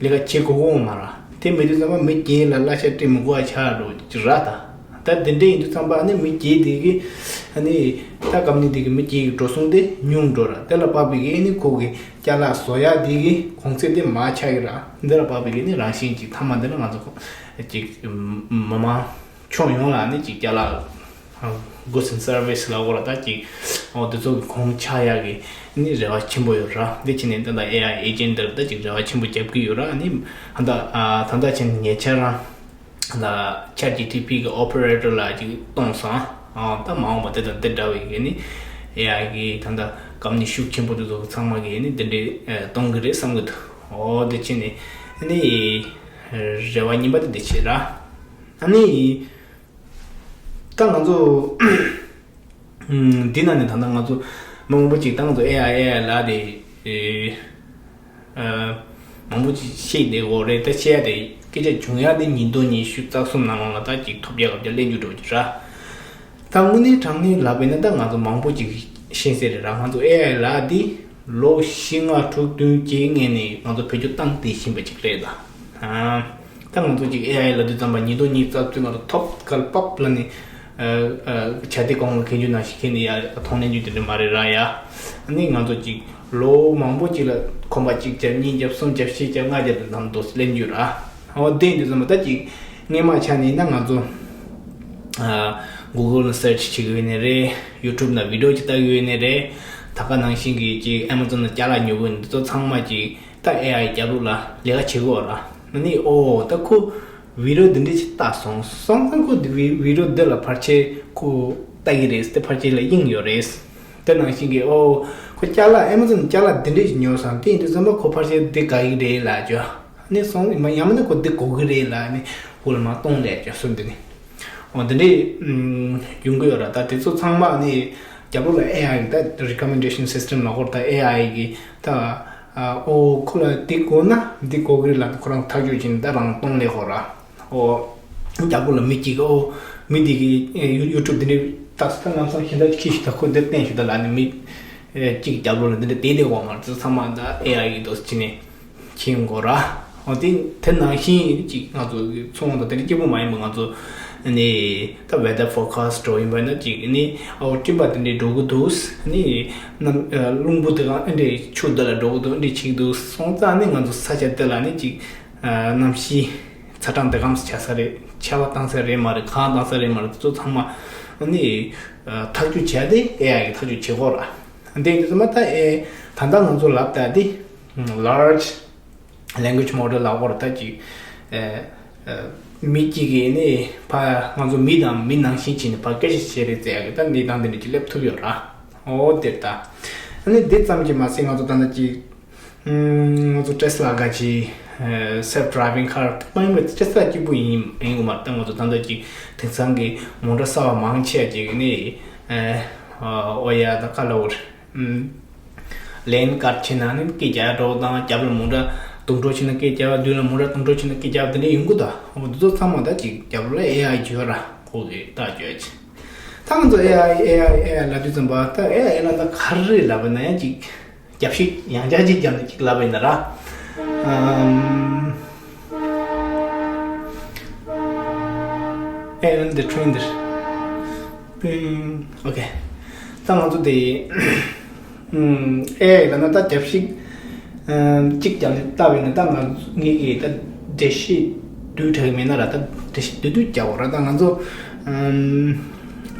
ལས་ཀ་བྱེད་དགོས་ཀྱི་ཡོད་མ་རེད། དེ་མེད་དུས་ཙམ་པ་མི་བརྒྱད་ལ་གླ་ཆ་སྤྲད་མི་དགོས་པ་ཆགས་འགྲོ་གི་རེད་ད། ད་དེ་འདྲ་ཡིན་དུས་ཙམ་པ་ནི་མི་བརྒྱད་དེ་གི་ནི་ད་ཀམ་ནི་དེ་གི་མི་བརྒྱད་ཀྱི་འགྲོ་སོང་དེ་ཉུང་འགྲོ་ར། དེ་ལ་དཔག་པའི་གི་ནི་ཁོ་གི་ཅ་ལག་བཟོ་ཡག་དེ་གི་གོང་ཚད་དེ་མར་ཆག་གི་ར། འདི་ལ་དཔག་པའི་གི་ནི་རང་བཞིན་གྱི་མཐའ་མ་འདི་ལ་ང་ཚོ་ཅིག་མི་མང་ཁྱོན་ཡོངས་ལ་ནི་ཅིག་ཅ་ལག་goods and service ལ་འོ་ལ་ད་ཅིག་འོ་དེ་ཚོ་གི་གོང་ཆག་ཡག་གི་ནི་རེ་བ་ཆེན་པོ་ཡོད་ར། འདི་ཕྱི་ནས་ད་ལྟ་ཨེ་ཨའི་ཨེ་ཇེན་ཊི་འདི་ལ་ད་ཅིག་རེ་བ་ཆེན་པོ་རྒྱབ་ཀྱི་ཡོད་ར། ནི་ད་ལྟ་ད་ལྟ་ཕྱི་ནས་ཉེ་ཆར་རང་ལ་ཆེ་ཊི་ཇི་ཊི་པི་གི་ཨོ་པ་རེ་ཊར་ལ་ཅིག་གཏོང་སོང་། ཨ་ད་མ་འོངས་པ་དེ་དང་དེ་འདྲ་བའི་གི་ནི་ཨེ་ཨའི་གི་ད་ལྟ་ཀམ་ནི་ཤུགས་ཆེན་པོ་དེ་ཚོ་ཚང་མ་གི་ནི་དེ་འདྲའི་གཏོང་གི་རེད་བསམ་གི་འདུག་འོ་དེ་ཕྱི་ནས་ནི་རེ་བ་གཉིས་པ་དེ་འདི་བྱེད་ར། ཨ་ནི་ད་ང་ཚོ་འདི་ན་ནི་ད་ལྟ་ང་ཚོ་མང་པོ་ཅིག་ད་ང་ཚོ་ཨེ་ཨའི་ཨེ་ཨའི་ལབ་དེ་མང་པོ་ཅིག་བཤད་བསྡད་ཡོད་རེད། ད་བཤད་ཡ་དེ་སྐད་ཆ་བྱུང་ཡ་དེ་ཉིས་སྟོང་ཉི་ཤུ་རྩ་གསུམ་ནང་ལོགས་ལ་ད་ཅིག་ཐོབ་རྒྱག་ག་བརྒྱ་ལེན་རྒྱུ་འགྲོ་རྒྱུ་ར། ད་དངོས་གནས་དྲང་གནས་ལབ་པ་ཡིན་ན་ད་ང་ཚོ་མང་པོ་ཅིག་ཤེས་གསལ་རེད་ར། ང་ཚོ་ཨེ་ཨའི་ལབ་དེ་ལོ་བཞི་ལྔ་དྲུག་བདུན་བརྒྱད་སྔོན་ནས་ང་ཚོ་བེད་སྤྱོད་བཏང་བསྡད་བཞིན་པ་ཅིག་རེད་ད། ད་ང་ཚོ་ཅིག་ཨེ་ཨའི་ལབ་དུས་ཙམ་པ་ཉིས་སྟོང་ཉི་ཤུ་རྩ་གསུམ་ང་ཚོ་ཐོབ་སྐལ་པབ་ལ་ནི་བྱ་དེ་གོང་ལ་འཁེལ་རྒྱུ་ནང་བཞིན་འཁེལ་ནས་ཡ་མཐོང་ལེན་རྒྱུ་དེ་འདྲ་མ་རེད་ར་ཡ། ཨ་ནི་ང་ཚོ་ཅིག་ལོ་མང་པོ་ཅིག་ལ་གོམ་པ་གཅིག་བརྒྱབ་གཉིས་བརྒྱབ་གསུམ་བརྒྱབ་བཞི་བརྒྱབ་ལྔ་བརྒྱབ་དེ་ནང་དུ་ལེན་རྒྱུ་ར། འོ་དེ་ཡིན་དུས་ཙམ་པ་ད་ཅིག་སྔས་མ་ཆ་ནས་ན་ང་ཚོ་Google་ལ་སར་ཆི་བྱེད་གི་ཡོད་ནི་རེད། YouTube་ན་བི་ཌི་ཡོ་ཅིག་ལྟ་གི་ཡོད་ནི་རེད། ད་ག་ནང་བཞིན་གྱི་ཅིག་Amazon་ན་ཅ་ལག་ཉོ་གི་ཡོད་ནི་འདི་ཚོ་ཚང་མ་ཅིག་ད་ཨེ་ཨའི་རྒྱབ་ལོགས་ལ་ལས་ཀ་བྱེད་གི་ཡོད་ར། ཨ་ནི་ཨོ་ད་ཁོ་བི་ཌི་ཡོ་འདི་འདྲ་ཞིག་ལྟ་སོང་སོང་ཙང་ཁོ་འདི་བི་བི་ཌི་ཡོ་འདི་ལ་ཕལ་ཆེར་ཁོ་ལྟ་གི་རེད། དེ་ཕལ་ཆེར་ལ་དབྱིངས་ཡོད་རེད། དེ་ནང་བཞིན་གྱི་ཨོ་ཁོ་ཅ་ལག་Amazon་ཅ་ལག་འདི་འདྲ་ཞིག་ཉོ་སོང་། དེ་ཡིན་དུས་ཙམ་པ་ཁོ་ཕལ་ཆེར་འདི་དགའ་གི་རེད་ལབ་བྱས། ཨ་ནི་སོང་ཡང་མིན་ན་ཁོ་འདི་དགོས་གི་རེད་ལབ་ནི་ཁོ་ལ་མར་གཏོང་ལབ་བྱས་སོང་འདི་ནི། འོ་འདི་འདྲའི་ཡོང་གི་ཡོད་ར། ད་དེ་ཚོ་ཚང་མ་ནི་རྒྱབ་ལོགས་ལ་ཨེ་ཨའི་གི་ད་recommendation system་ལ་ཧོར་ད་ཨེ་ཨའི་གི་ད་ཨོ་ཁོ་ལ་འདི་དགོས་ན་འདི་དགོས་གི་རེད་ལབ་ཁོ་རང་ཐག་གཅོད་བྱས་ནས་ད་རང་གཏོང་ལས་ཧོ་ར། ཨོ་རྒྱབ་ལོགས་ལ་མི་གཅིག་གི་ཨོ་མི་འདི་གི་ཡུ་ཊུབ་འདི་འདྲའི་ད་ས་ལམ་སང་ཤིང་རྟ་ཁྱི་ཞིག་ད་ཁོ་འདིར་བསྟན་ཞིག་ད་ལབ་ནས་མི་གཅིག་རྒྱབ་ལོགས་ལ་འདི་འདྲ་བསྡད་བསྡད་འོང་མ་རེད། ཚང་མ་ད་ཨེ་ཨའི་གི་འདུག་སེ་བྱས་ནས། ཁྱིམ་སྒོ་ར། འོ་དེ་དེ་ནང་བཞིན་ཅིག་ང་ཚོ་གི་ཚོང་དང་དེ་འདྲ་སྐྱིད་པོ་མ་ཡིན་པ་ང་ཚོ་ནི་ད་weather forecast་འགྲོ་ཡིན་པ་ན་ཅིག་ནི་ཨོ་སྤྲིན་པ་དེ་འདྲ་འགྲོ་གི་འདུག་ནི་གནམ་རླུང་བུ་དེ་གང་འདྲ་ཆུ་འདི་ལ་འགྲོ་གི་འདུག་འདྲ་བྱེད་ཀྱི་འདུག་སོང་ཙང་ནི་ང་ཚོ་ས་ཆ་དེ་ལ་ནི་ཅིག་གནམ་གཤིས་ཚ་གྲང་དེ་གམ་ཆ་ས་རེད། ཆར་པ་བཏང་ས་རེད་མ་རེད། གངས་བཏང་ས་རེད་མ་རེད། དེ་ཚོ་ཚང་མ་ནི་ཐག་གཅོད་བྱས་ཏེ་ཨེ་ཨའི་གི་ཐག་གཅོད་བྱེད་དགོས་ར། དེ་ཡིན་དུས་ཙམ་པ་ད་ཨེ་ད་ལྟ་ང་ཚོ་ལབ་ད་དེ་large language model་ལབ་དགོས་རེད། ད་ཅིག་ཨེ་ཨེ་མི་གཅིག་གིས་ནི་ཕ་ང་ཚོ་མི་དང་མི་ནང་བཞིན་བྱས་ནས་ཕ་སྐད་ཆ་བཤད་རེད་ཟེར་ཡག་གི་ད་གནས་སྟངས་དེ་འདྲ་ཅིག་སླེབས་ཐུབ་ཡོད་ར། འོ་དེ་ད་ཨ་ནི་དེ་ཙམ་གྱིས་མ་ཟད་ང་ཚོ་ད་ལྟ་ཅིག་ང་ཚོ་Tesla་ག་ཅིག་self driving car་མ་ཡིན་པ་Tesla་སྐྱིད་པོ་ཡིན་ཡིན་གོ་མ་རེད། ད་ང་ཚོ་ད་ལྟ་ཅིག་དེང་སང་གི་མོ་ཊ་གསར་པ་མང་ཆེ་བ་ཅིག་ནི་ཨོ་ཡ་ད་ག་ལབ་དགོས་རེད། ལེན་ཀར་ཕྱིན་ན་ནི་སྐད་རྒྱག་འགྲོ་དང་། རྒྱབ་ལ་མོ་ཊ་དུང་འགྲོ་ཕྱིན་ན་སྐད་རྒྱག་མདུན་ལ་མོ་ཊ་དུང་འགྲོ་ཕྱིན་ན་སྐད་རྒྱག་དེ་འདྲ་ཡོང་གི་འདུག་འོ་འདི་ཚོ་ཚང་མ་ད་ཅིག་རྒྱབ་ལ་ཨེ་ཨའི་བྱོས་ར་ཁོ་གི་ད་བྱོས་ཅིག་ད་ང་ཚོ་ཨེ་ཨའི་ཨེ་ཨའི་ཨེ་ཨའི་ལབ་དུས་ཙམ་པ་ད་ཨེ་ཨའི་ལ་ད་ག་རེ་ལབ་པ་ན་ཡང་ཅིག་རྒྱབ་ཤིག་ཡང་བསྐྱར་ཅིག་རྒྱབ་ནས་ཅིག་ལབ་པ་ཡིན་ན་ར། ཨམ། ཨེ་ཨན་དེ་ཁྲོན་འདིར། པིང་། ཨོ་ཁེ། ད་ང་ཚོ་དེ། ཨམ། ཨེ་ཨའི་ལ་ན་ད་རྒྱབ་ཤིག་ གཅིག་ཀྱང་ལྟ་བས་ན་ད་ང་ངེད་ཀྱིས་ད་འགྲེལ་བཤད་བསྡུས་དྲགས་མེད་ན་ར། ད་འགྲེལ་བཤད་བསྡུས་བསྡུས་རྒྱག་འོ་ར། ད་ང་ཚོ་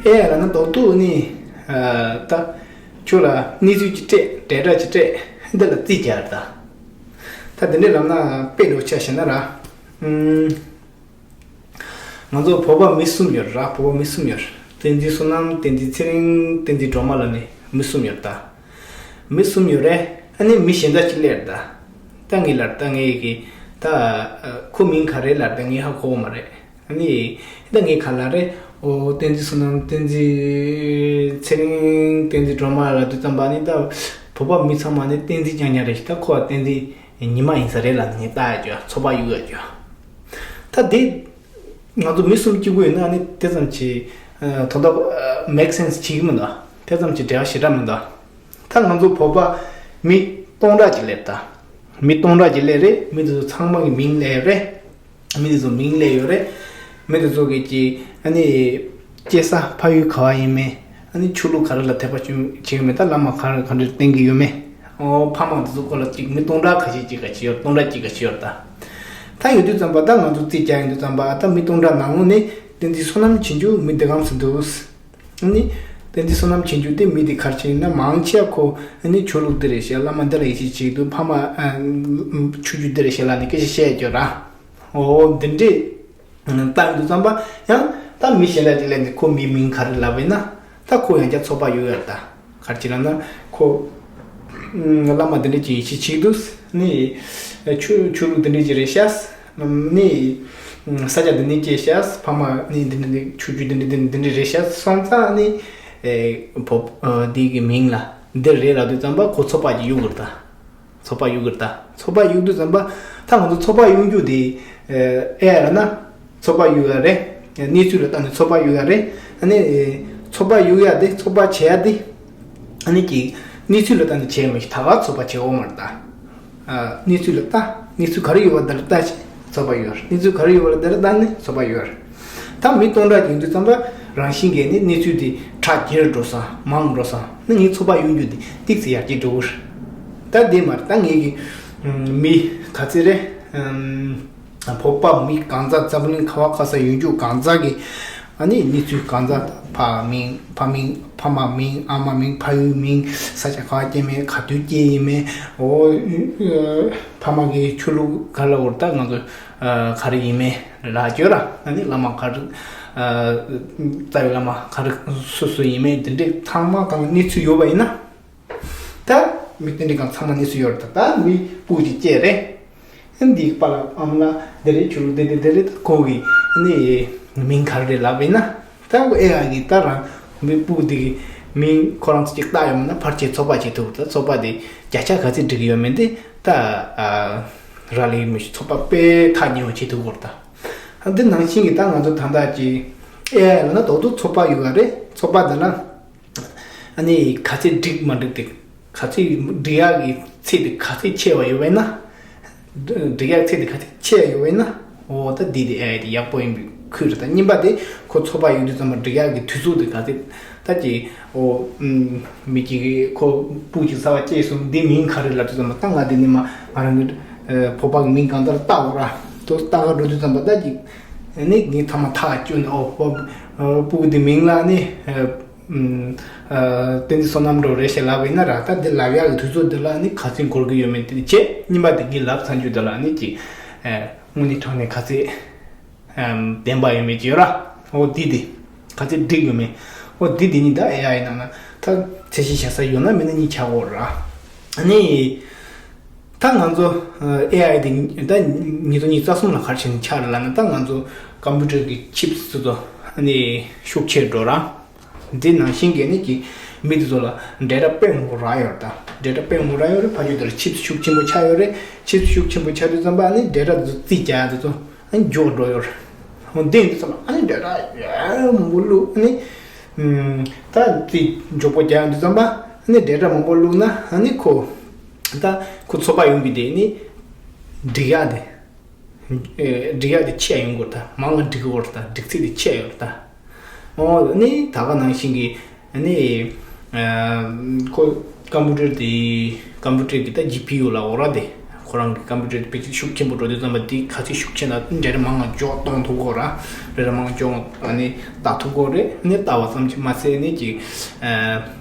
ཨེ་ལ་ན་རྡོག་རྡོག་ནི་ད་ཁྱོད་ལ་གནས་ཚུལ་ཅིག་སྤྲད། འབྲེལ་སྒྲ་ཅིག་སྤྲད། འདི་ལ་རྩིས་རྒྱག་ར། ད་ད་འདི་འདྲས་ལབ་ན་དཔེ་འགྲོ་ཆ་བཞག་ན་ར། ང་ཚོ་བོད་པ་མི་གསུམ་ཡོད་ར། བོད་པ་མི་གསུམ་ཡོད། བསྟན་འཛིན་བསོད་ནམས། བསྟན་འཛིན་ཚེ་རིང་། བསྟན་འཛིན་སྒྲོལ་མ་ལབ་ནས་མི་གསུམ་ཡོད་ད། མི་གསུམ་ཡོད་རེད། ཨ་ནི་མི་གཞན་དག་ཅིག་སླེབས་རེད་ད། ད་ངས་ལབ་ད། ངས་ཀྱི་ད་ཁོ་མིང་ག་རེ་ལབ་ད་ངས་ཧ་གོ་གི་མ་རེད། ཨ་ནི་ད་ངས་ག་ལབ་རེད། ཨོ་བསྟན་འཛིན་བསོད་ནམས། བསྟན་འཛིན་ཚེ་རིང་། བསྟན་འཛིན་སྒྲོལ་མ་ལབ་དུས་ཙམ་པ་ནི་ད་བོད་པ་མི་ཚང་མ་ནི་བསྟན་འཛིན་རྐྱང་རྐྱང་རེད་ཤག་ད་ཁོ་བ་བསྟན་འཛིན་ཉི་མ་ཡིན་ས་རེད་ལབ་ནས་ངས་བལྟ་ཡ་རྒྱུ། ཚོགས་པ་གཡུག་ཡ་རྒྱུ། ད་དེ་ང་ཚོ་མི་གསུམ་གཅིག་པུ་ཡིན་ན་ནི་དེ་ཙམ་གྱིས་ཨ་དོན་དག་ཨ་མེག་སེན་སི་བྱེད་ཀྱི་མི་འདུག་དེ་ཙམ་གྱིས་འབྲེལ་བ་ཞེ་དྲག་མི་འདུག་ད་ང་ཚོ་བོད་པ་མི་སྟོང་ཕྲག་ཅིག་སླེབས་ད། མི་སྟོང་ཕྲག་ཅིག་སླེབས་རེད། མི་དེ་ཚོ་ཚང་མ་གི་མིང་སླེབས་རེད། མི་དེ་ཚོ་མིང་སླེབས་ཡོད་རེད། མི་དེ་ཚོ་གི་ཅིག་ཨ་ནི་སྐྱེས་ས་ཕ་ཡུལ་ག་བ་ཡིན་མིན། ཨ་ནི་ཆོས་ལུགས་ག་རེ་ལ་དད་པ་བྱེད་ཡོད་མེད། ད་བླ་མ་ག་རེ་ག་འདྲ་བསྟེན་གྱི་ཡོད་མེད། ཨོ་ཕ་མ་དེ་ཚོ་སྐོར་ལ་ཅིག་མི་སྟོང་ཕྲག་ཁ་ཤས་ཅིག་ག་བྱེད་ཡོད། སྟོང་ཕྲག་གཅིག་ག་བྱེད་ཡོད་ད། ད་ཡོད་དུས་ཙམ་པ་ད་ང་ཚོ་རྩིས་རྒྱག་ཡོང་དུས་ཙམ་པ་ད་མི་སྟོང་ཕྲག་ནང་ལོགས་ནས་བསྟན་འཛིན་བསོད་ནམས་ཆོས་འབྱུང་མི་འདི་གམ་སུ་འདུག་ཨ་ནི་བསྟན་འཛིན་བསོད་ནམས་ཆོས་འབྱུང་དེ་མི་དེ་ག་རེ་བྱེད་ཡིན་ན་མང་ཆེ་བ་ཁོ་ཨ་ནི་ཆོས་ལུགས་འདི་རེད་ཤག་བླ་མ་འདི་ལ་ཡིད་ཆེས་བྱེད་འདུག་ཕ་མ་ཨ་ཆོས་བརྒྱུད་འདི་རེད་ཤག་ལབ་ནས་སྐད་ཆ་བཤད་ཡོད་ར། ཨོ་འདི་འདྲས་ལྟ་ཡོང་དུས་ཙམ་པ་ཡང་ད་མི་གཞན་དག་ཅིག་སླེབས་ནས་ཁོ་མིའི་མིང་ག་རེ་ལབ་པ་ཡིན་ན་ད་ཁོ་ཡང་བསྐྱར་ཚོགས་པ་གཡུག་ཡ་རེད་ད། ག་རེ་བྱེད་ལབ་ན་ཁོ་བླ་མ་འདི་འདྲས་ཅིག་ཡིད་ཆེས་བྱེད་འདུག་ནི་ཆོས་ཆོས་ལུགས་འདི་འདྲས་ཅིག་རེད་ཤག་ནི་ས་ཆ་འདི་ནས་སྐྱེས་ཤག་ཕ་མ་ནི་འདི་འདྲས་ཆོས་བརྒྱུད་འདི་འདྲས་འདི་འདྲས་རེད་ཤག་སོང་ཙང་ནི་བོད་འདི་གི་མིང་ལ་འདི་རེད་ལབ་དུས་ཙམ་པ་ཁོ་ཚོགས་པ་ཅིག་གཡུག་དགོས་རེད་ད། ཚོགས་པ་གཡུག་གི་རེད་ད། ཚོགས་པ་གཡུག་དུས་ཙམ་པ་ད་ང་ཚོ་ཚོགས་པ་གཡུག་རྒྱུ་དེ་ཨེ་ཡ་ར་ན་ཚོགས་པ་གཡུག་ཡ་རེད། གནས་ཚུལ་ལ་བལྟས་ནས་ཚོགས་པ་གཡུག་ཡ་རེད། ཨ་ནི་ཚོགས་པ་གཡུག་ཡ་དེ་ཚོགས་པ་བྱེད་ཡ་དེ་ཨ་ནི་ཀྱི་གནས་ཚུལ་ལ་བལྟས་ནས་བྱས་མི་ཤེས། ད་ག་ཚོགས་པ་བྱེད་འོ་མ་རེད་ད། གནས་ཚུལ་ལ་བལྟས། གནས་ཚུལ་ག་རེ་ཡོད་པ་དེ་ལ་བལྟས་བྱས་ཚོགས་པ་གཡུག་ཡ་རེད། གནས་ཚུལ་ག་རེ་ཡོད་པ་ལ་དེ་ལ་བལྟས་ནས་ཚོགས་པ་གཡུག་ཡ་རེད། ད་མི་སྟོང་ཕྲག་ཡིན་དུས་ཙམ་པ་རང་བཞིན་གྱིས་ནི་གནས་ཚུལ་དེ་ཁྲ་རྒྱས་འགྲོ་ས་མང་འགྲོ་ས་ནི་ངའི་ཚོགས་པ་གཡུག་རྒྱུ་དེ་ཏིག་ཙམ་ཡར་རྒྱས་འགྲོ་གི་རེད། ད་དེ་མ་རེད། ད་ངེད་ཀྱི་མི་ག་ཚད་རེད། བོད་པ་མི་གང་ཟག་འཛམ་གླིང་ག་བ་ག་ས་ཡོད་རྒྱུ་གང་ཟག་གི་ཨ་ནི་གནས་ཚུལ་གང་ཟག་ཕ་མིང་ཕ་མིང་ཕ་མ་མིང་ཨ་མ་མིང་ཕ་ཡུལ་མིང་ས་ཆ་ག་བ་སྐྱེས་མིན་ག་དུས་སྐྱེས་ཡིན་མིན་ཨོ་ཕ་མ་གི་ཆོས་ལུགས་ག་ལ་འོར་ད་ང་ཚོ་ག་རེ་ཡིན་མིན། ལ་སྐྱོ་ར། ཨ་ནི་བླ་མ་ག་རེ། རྩ་བའི་བླ་མ་ག་རེ་སུ་སུ་ཡིན་མིན་དེ་འདྲས་ཚང་མ་གང་གནས་ཚུལ་ཡོད་པ་ཡིན་ན། ད་མི་དེ་འདྲས་གང་ཚང་མ་གནས་ཚུལ་ཡོད་རེད་ད། ད་མི་སྤུ་གཅིག་སྐྱེས་རེད། ཨ་འདིའི་པ་ལགས་ཨ་མ་ལགས་འདི་རེད་ཆུ་ལུག་འདི་འདི་འདི་རེད། ད་ཁོ་གི་ནི་མིང་ག་རེ་རེད་ལབ་པ་ཡིན་ན། ད་ཁོ་ཨེ་ཨ་གི་ད་རང་མི་སྤུ་འདི་གི་མིང་ཁོ་རང་ཚོ་གཅིག་བཏགས་ཡོང་ན་ཕལ་ཆེར་ཚོགས་པ་བྱེད་ཐུབ། ད་ཚོགས་པ་འདི་བརྒྱ་ཆ་ག་ཚད་འགྲིག་གི་ཡོད་མེད་འདི་ད་རག་ལས་མི་ཤེས། ཚོགས་པ་དཔེ་ཐག་ཉེ་བོ་བྱེད་ཐུབ་དགོས་རེད་ད། ཨ་འདི་ནང་བཞིན་གྱི་ད་ང་ཚོ་ད་ལྟ་ཀྱི་ཨེ་ཨའི་ལབ་ན་རྡོག་རྡོག་ཚོགས་པ་ཡོད་པ་རེད། ཚོགས་པ་འདི་ལ་ཨ་ནི་ག་ཚད་འགྲིག་མ་འགྲིག་དེ་ག་ཚད་འགྲིག་ཡག་གི་ཚད་དེ་ག་ཚད་ཆེ་བ་ཡོད་པས་ན། འགྲིག་ཡག་ཚད་དེ་ག་ཚད་ཆེ་བ་ཡོད་པས་ན། འོ་ད་འདི་དེ་ཨེ་ཨའི་དེ་ཡག་པོ་ཡིན་པའི་ཁུལ་རེད། ད་གཉིས་པ་དེ་ཁོ་ཚོགས་པ་ཡོད་དུས་ཙམ་པ་འགྲིག་ཡག་གི་དུས་ཚོད་དེ་ག་ཚད་ད་ཀྱི་འོ་མི་གཅིག་གིས་ཁོ་སྤུ་གཅིག་གསར་པ་སྐྱེས་སོང་འདི་མིང་ག་རེ་ལབ་དུས་ཙམ་པ་ད་ང་དེ་ནི་མ་ང་རང་གི་བོད་པ་གི་མིང་གང་ལྟར་བཏགས་འོ་ར། དོ་བཏགས་ག་འགྲོ་དུས་ཙམ་པ་ད་ཅིག་ནི་ངས་ཐ་མ་ཐག་བཅད་ནས་ཨོ་སྤུ་གུ་འདི་མིང་ལ་ནི་བསྟན་འཛིན་བསོད་ནམས་འགྲོ་རེད་ཞེས་ལབ་པ་ཡིན་ན་ར། ད་འདི་ལབ་ཡག་གི་དུས་ཚོད་འདི་ལ་ནི་ག་ཚོད་འགོར་གི་ཡོད་མེད་དེ་ནི་བྱས། གཉིས་པ་དེ་ངས་ལབ་ཚར་རྒྱུ་འདི་ལ་ནི་ཅིག་དངོས་གནས་དྲང་གནས་ག་ཚོད་བདེན་པ་ཡོད་མེད་ཅིག་ཡོད་ར། ཨོ་འདི་དེ་ག་ཚོད་འགྲིག་ཡོད་མེད། ཨོ་འདི་དེ་ནི་ད་ཨེ་ཨའི་ནང་ན་ད་ཚད་གཞི་བཞག་ས་ཡོད་ན་མེད་ན་གཉིས་ཆགས་ཡོད་ར། ཨ་ནི། ད་ང་ཚོ་ཨེ་ཨའི་དེ་ད་ཉིས་སྟོང་ཉི་ཤུ་རྩ་གསུམ་ལ་ག་རེ་བྱས་ནས་ཆགས་རེད་ལབ་ན། ད་ང་ཚོ་ཀམ་པུ་ཊར་གི་ཆིབ་སི་དེ་ཚོ་ནི་ཤུགས་ཆེར་འགྲོ་ར། འདི་ནང་བཞིན་གྱི་ནི་གི་མི་དེ་ཚོ་ལ་ཌེ་ཊ་དཔེ་མང་པོ་རག་ཡོད་རེད། ད་ཌེ་ཊ་དཔེ་མང་པོ་རག་ཡོད་རེད། ཕ་ཆོས་དེར་ཆིབ་སི་ཤུགས་ཆེན་པོ་ཆགས་ཡོད་རེད། ཆིབ་སི་ཤུགས་ཆེན་པོ་ཆགས་དུས་ཙམ་པ་ནི་ཌེ་ཊ་དེ་ཚོ་རྩིས་རྒྱག་ཡ་དེ་ཚོ་ཨ་ནི་མགྱོགས་འགྲོ་ཡོད་རེད། འོ་འདི་ཡིན་དུས་ཙམ་པ་ཨ་ནི་ཌེ་ཊ་ཡ་མང་པོ་བླུགས། ཨ་ནི་ད་རྩིས་མགྱོགས་པོ་རྒྱག་ཡོང་དུས་ཙམ་པ་ཨ་ནི་ཌེ་ཊ་མང་པོ་བླུགས་ན་ཨ་ནི་ཁོ། ད་ཁོ་ཚོགས་པ་ཡོང་གི་དེ་ནི་སྒྲིག་ཡག་དེ། ཨེ་སྒྲིག་ཡག་དེ་ཆེ་ཡོང་གི་རེད་ད། མང་ང་སྒྲིག་གི་ཡོད་རེད་ད། སྒྲིག་ཚད་དེ་ཆེ་ཡོད་རེད་ད། ཨོ་ནི་ད་ག་ནང་བཞིན་གྱི་ནི་ཨ་ཁོ་ ཀམ་པུ་ཊར་དེ། ཀམ་པུ་ཊར་གི་ད་ཇི་པི་ཡུ་ལབ་དགོས་ར། དེ་ཁོ་རང་གི་ཀམ་པུ་ཊར་དེ་ཕལ་ཆེར་ཤུགས་ཆེན་པོ་འགྲོ་དུས་ཙམ་པ་དེ་ག་ཚོད་ཤུགས་ཆེ་ན་འདྲ་རེ་མང་ང་འཇོག་གཏོང་ཐུབ་དགོས་ར། རེ་རེ་མང་འཇོག་ཨ་ནི་ལྟ་ཐུབ་དགོས་རེད། ཨ་ནི་ལྟ་བ་ཙམ་གྱིས་མ་ཚད་ཨ་ནི་ཅིག་ཨ་